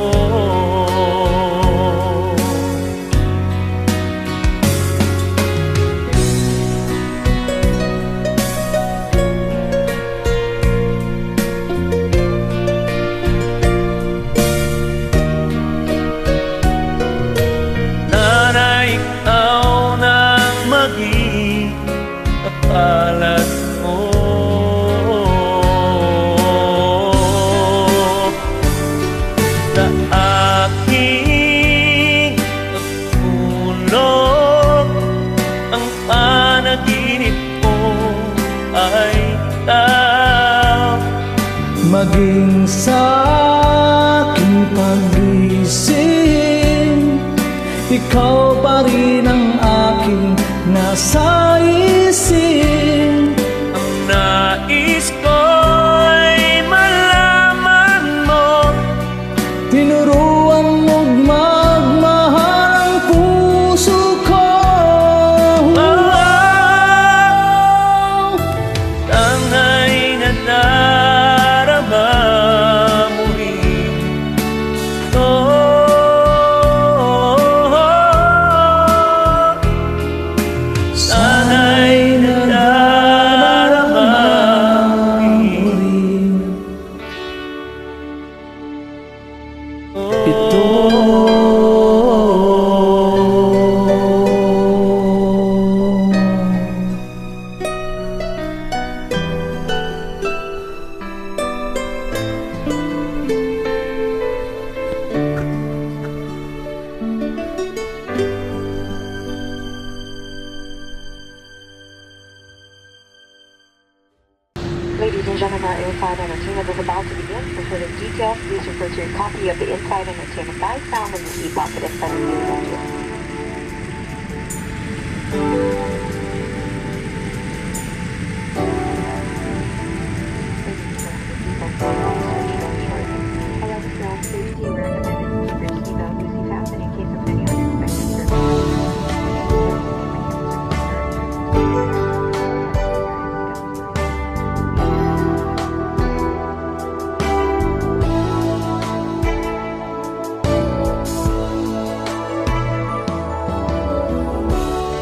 Sa aking pagising, ikaw pa rin ang aking nasa isip. Ang nais ko'y malaman mo, tinuruan mo'g magmahal ang puso ko. Oh, sana'y nadarama mo rin. Oh, sana'y nadarama mo rin. Ito. Ladies and gentlemen, our in-flight entertainment is about to begin. For further details, please refer to your copy of the in-flight entertainment guide found in the seat pocket in front of you. Thank you. However, for safety, we recommend that you keep your seatbelt loosely fastened in case of any unexpected turbulence.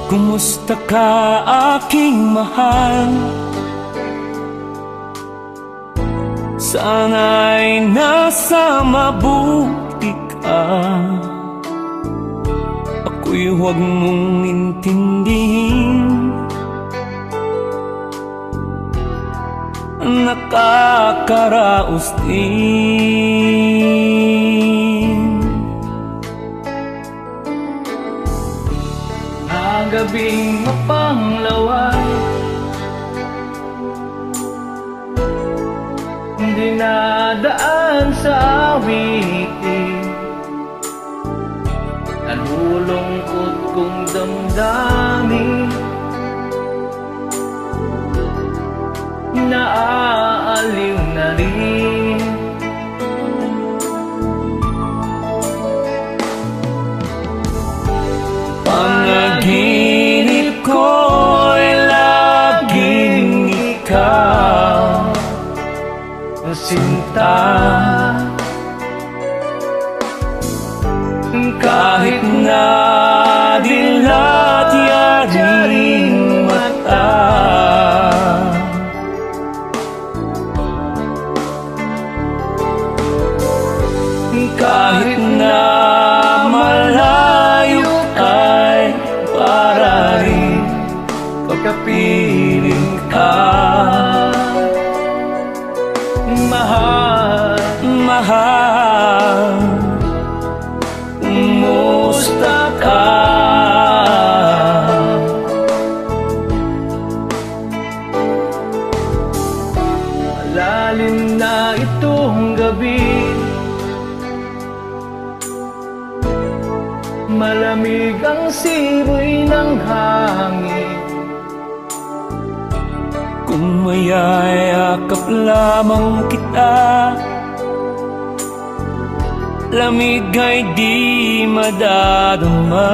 Kumusta ka, aking mahal? Sana'y nasa mabuti ka. Ako'y huwag mong intindihin. Nakakaraos din. Ang gabing mapanglaway, dinadaan sa awitin. Nalulungkot kong damdamin, naaaliw na rin. Panaginip ko'y laging ikaw, sinta. Kahit na dilat yaring mata, kahit na malayo ka'y para rin pagkapiling ka. Mahal, mahal, kumusta ka? Malalim na itong gabi, malamig ang simoy ng hangin. Kung mayayakap lamang kita, lamig ay di madadama.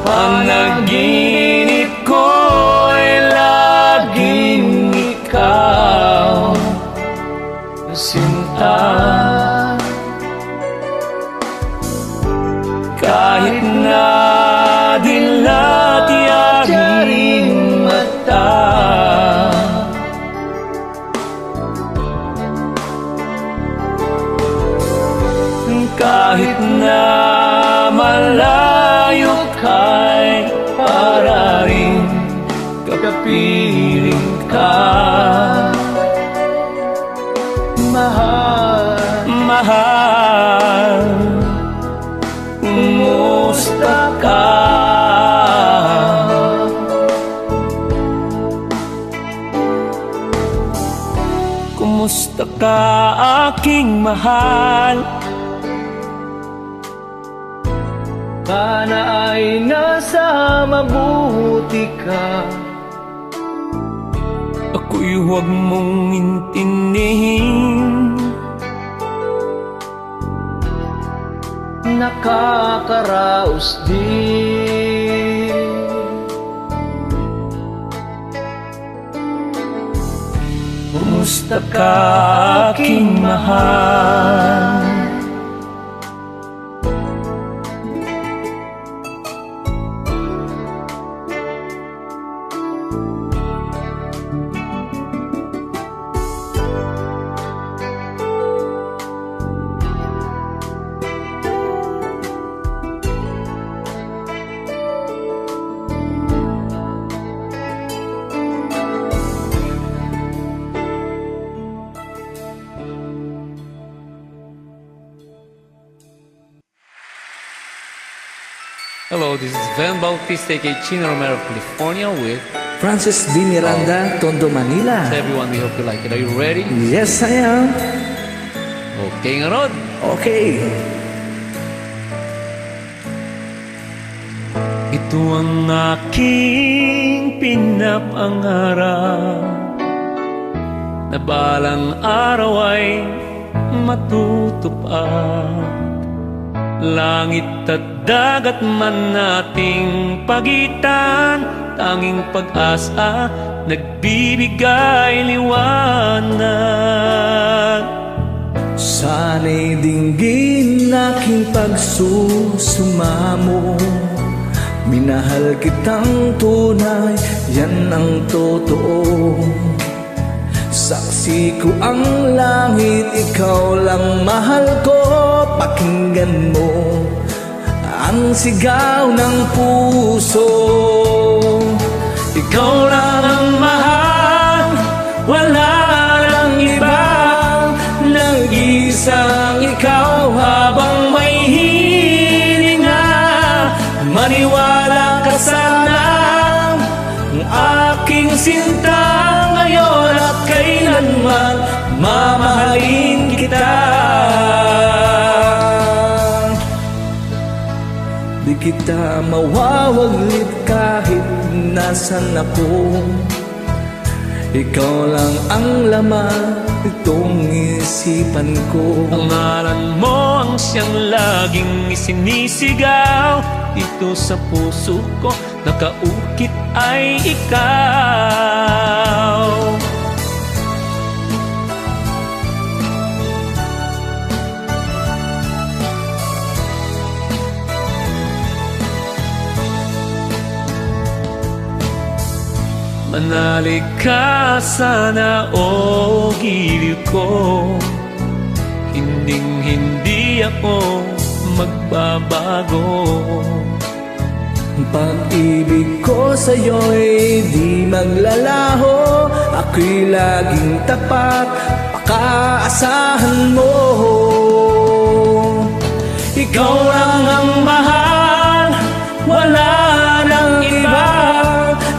Panaginip ko'y laging ikaw, sinta. Kahit na dilat yaring mata, kahit na malayo ka'y para rin kapiling ka. Mahal, mahal, kumusta ka? Kumusta ka, aking mahal? Sana ay nasa mabuti ka. Ako'y huwag mong intindihin. Nakakaraos din. Kumusta ka, aking mahal? Hello, this is Van Bautista, aka Chino Romero of California, with Francis D. Miranda, Tondo, Manila. So everyone, we hope you like it. Are you ready? Yes, I am. Okay, ngarud. Okay. Ito ang aking pinapangarap, na balang araw ay matutupad. Langit at dagat man ating pagitan, tanging pag-asa nagbibigay liwanag. Sana'y dinggin aking pagsusumamo. Minahal kitang tunay, yan ang totoo. Saksi ko ang langit, ikaw lang mahal ko. Pakinggan mo ang sigaw ng puso. Ikaw lang ang mahal, wala nang iba. Nag-iisang ikaw habang may hininga. Maniwala ka sana, aking sinta, ngayon at kailanman, mamahalin kita. Di kita mawawaglit kahit nasan ako. Ikaw lang ang laman nitong isipan ko. Pangalan mo ang siyang laging isinisigaw dito sa puso ko. Nakaukit ay ikaw. Manalig ka sana, o giliw ko. Hinding-hindi ako magbabago. Pag-ibig ko sa'yo'y di maglalaho, ako'y laging tapat, pakaasahan mo. Ikaw lang ang mahal, wala nang iba.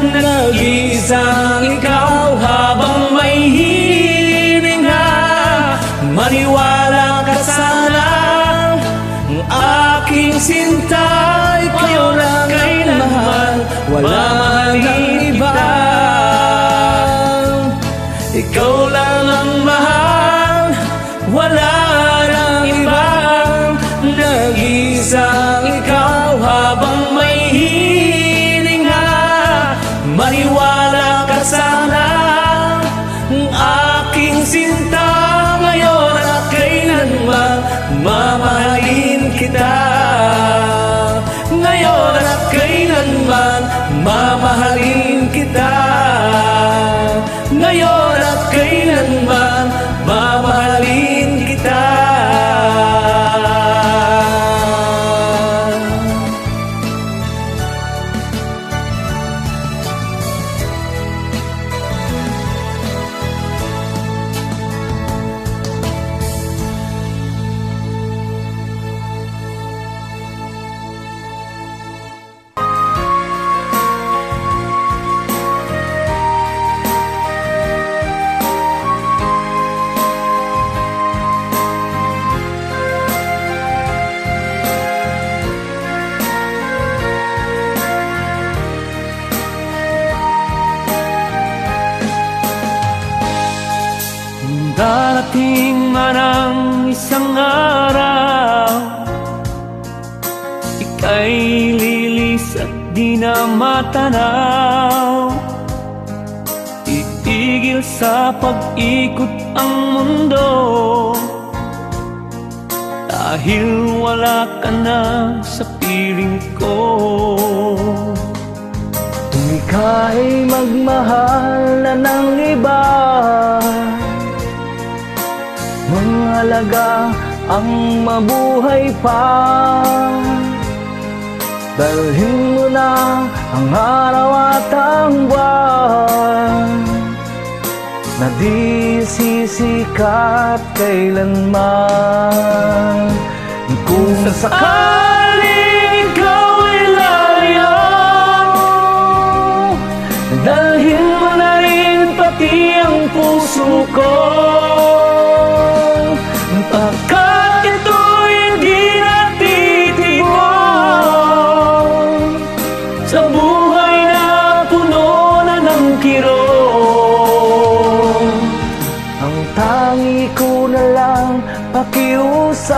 Nag-iisang ikaw habang may hininga. Maniwala ka sana, aking sinta, ikaw lang ang mahal, wala nang iba. Ikaw lang ang mahal, wala nang iba. Nag-iisang ikaw habang may hininga. Maniwala ka sana, aking sinta, ngayon at kailanman, mamahalin kita. Ngayon at kailanman, mamahalin kita. Ngayon at kailanman, mamahalin kita. Ating manang isang araw, ika'y lilisat di na matanaw. Titigil sa pag-ikot ang mundo dahil wala ka na sa piling ko. Kung ika'y magmahal na ng iba, mahalaga ang mabuhay pa. Dalhin mo na ang araw at ang buwan na di sisikat kailanman. Kung sakaling ikaw ay lalayo, dalhin mo na rin pati ang puso ko. Pagkat ito'y di natitibok sa buhay na puno na ng kirot. Ang tangi ko na lang pakiusap,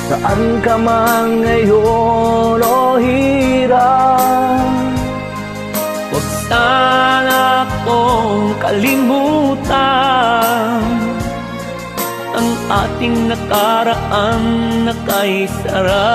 saan ka man ngayon o hirang, huwag sana akong kalimutan, ang ating nakaraan na kaisara.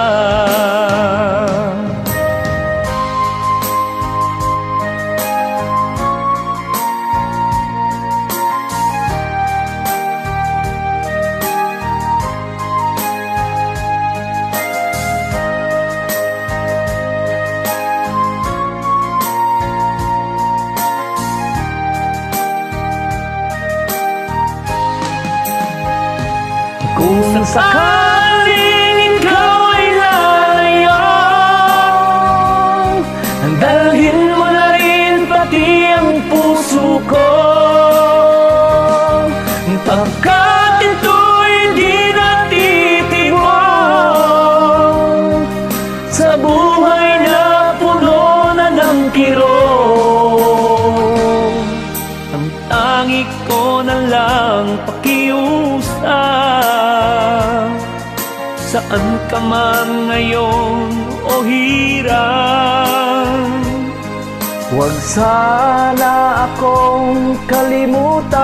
Kung sakaling ikaw ay lalayo, dalhin mo na rin pati ang puso ko. Pagkat ito'y di natitibok sa buhay na puno na ng kirot. Ang tangi ko na lang pakiusap, saan ka man ngayon o hirang, huwag sana akong kalimutan,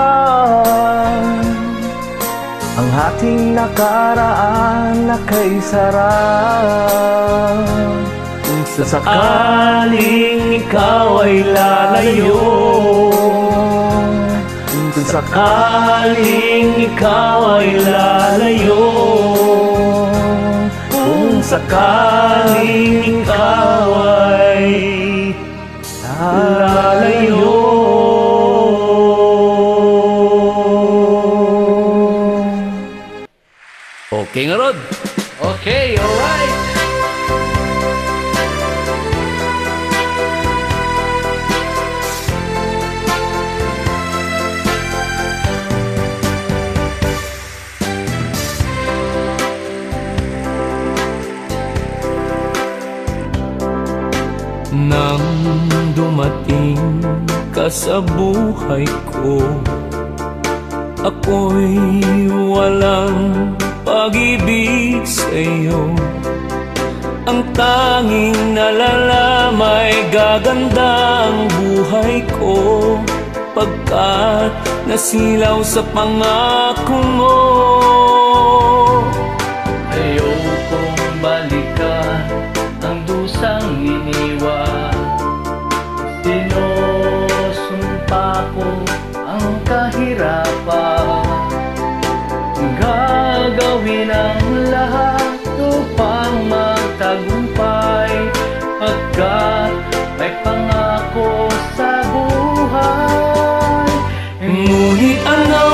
ang ating nakaraan na kaisara. Kung sakaling ikaw ay lalayo, kung sakaling ikaw ay lalayo, kung sakaling ikaw ay lalayo. Okay ngarud. Okay, alright. Nang dumating ka sa buhay ko, ako'y walang pag-ibig sa'yo. Ang tanging nalalamay, gaganda ang buhay ko, pagkat nasilaw sa pangako mo. Ayokong balikan ang dusang iniwan. Sinusumpa ko ang kahirapan. Gagawin ang lahat upang magtagumpay, pagkat may pangako sa buhay. Ngunit ano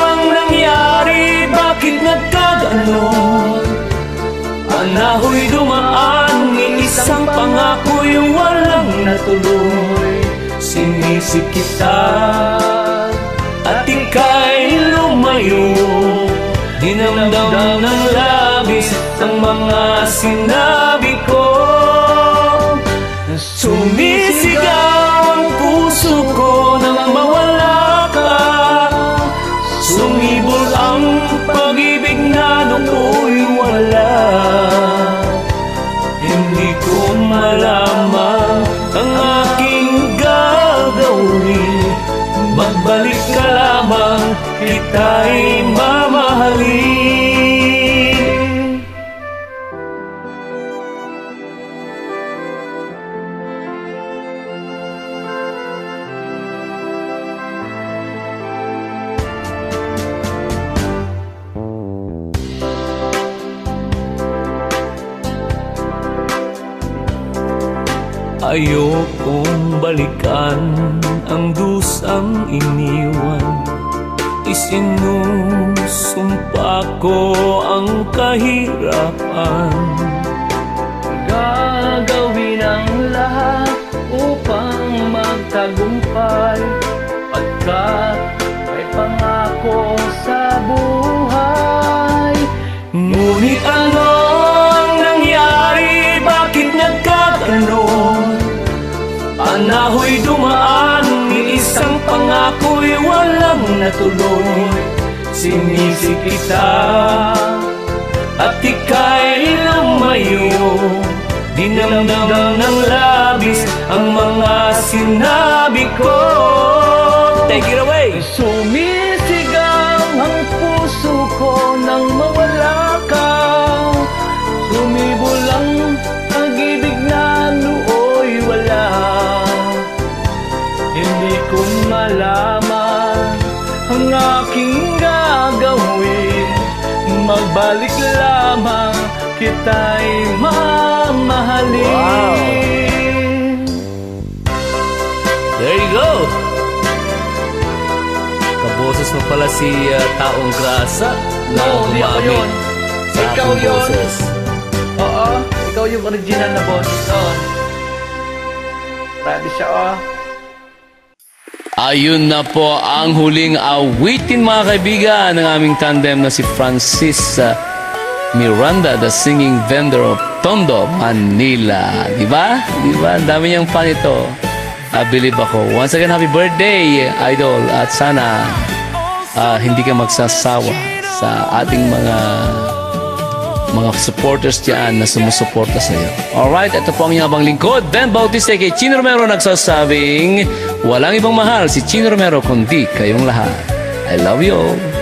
ang nangyari? Bakit nagkaganon? Anahoy dumaan ni isang pangako'y walang natuloy. Sinisi kita at ika'y lumayo. Dinamdam ng labis ang mga sinabi ko. Sumisigaw ang puso ko nang mawala ka. Balik ka lamang, kita'y mamahalin. Ayokong balikan ang dusang iniwan. Isinusumpa ko ang kahirapan. Gagawin ang lahat upang magtagumpay, pagkat may pangako sa buhay. Ngunit ano ang nangyari? Bakit nagkaganon? Panahoy dumaan, ni isang pangako'y walang natuloy. Sinisi kita at ika'y lumayo. Dinamdam ng labis ang mga sinabi ko. Take it away! Sumisigaw ang puso ko nang mawala ka. Sumibol ang pag-ibig na nooy wala. Hindi ko malaman ang aking gagawin. Magbalik lamang kita'y mamahalin. Wow. There you go. Kaboses mo pala si, ah, Taong Grasa na Oo, di ako gumamit yun. Sa Ikaw aking yun. Boses. Oo, ikaw yung original na boses doon. Grabe siya, oh. Ayun na po ang huling awitin, mga kaibigan, ng aming tandem na si Francis, ah, Miranda, the singing vendor of Tondo, Manila. Di ba? Di ba? Ang dami niyang fan ito. I believe ako. Once again, happy birthday, Idol. At sana, ah, hindi ka magsasawa sa ating mga, mga supporters diyan na sumusuporta sa iyo. Alright, ito po ang inyong abang lingkod, Ben Bautista, kay Chino Romero, nagsasabing, "Walang ibang mahal si Chino Romero kundi kayong lahat. I love you all."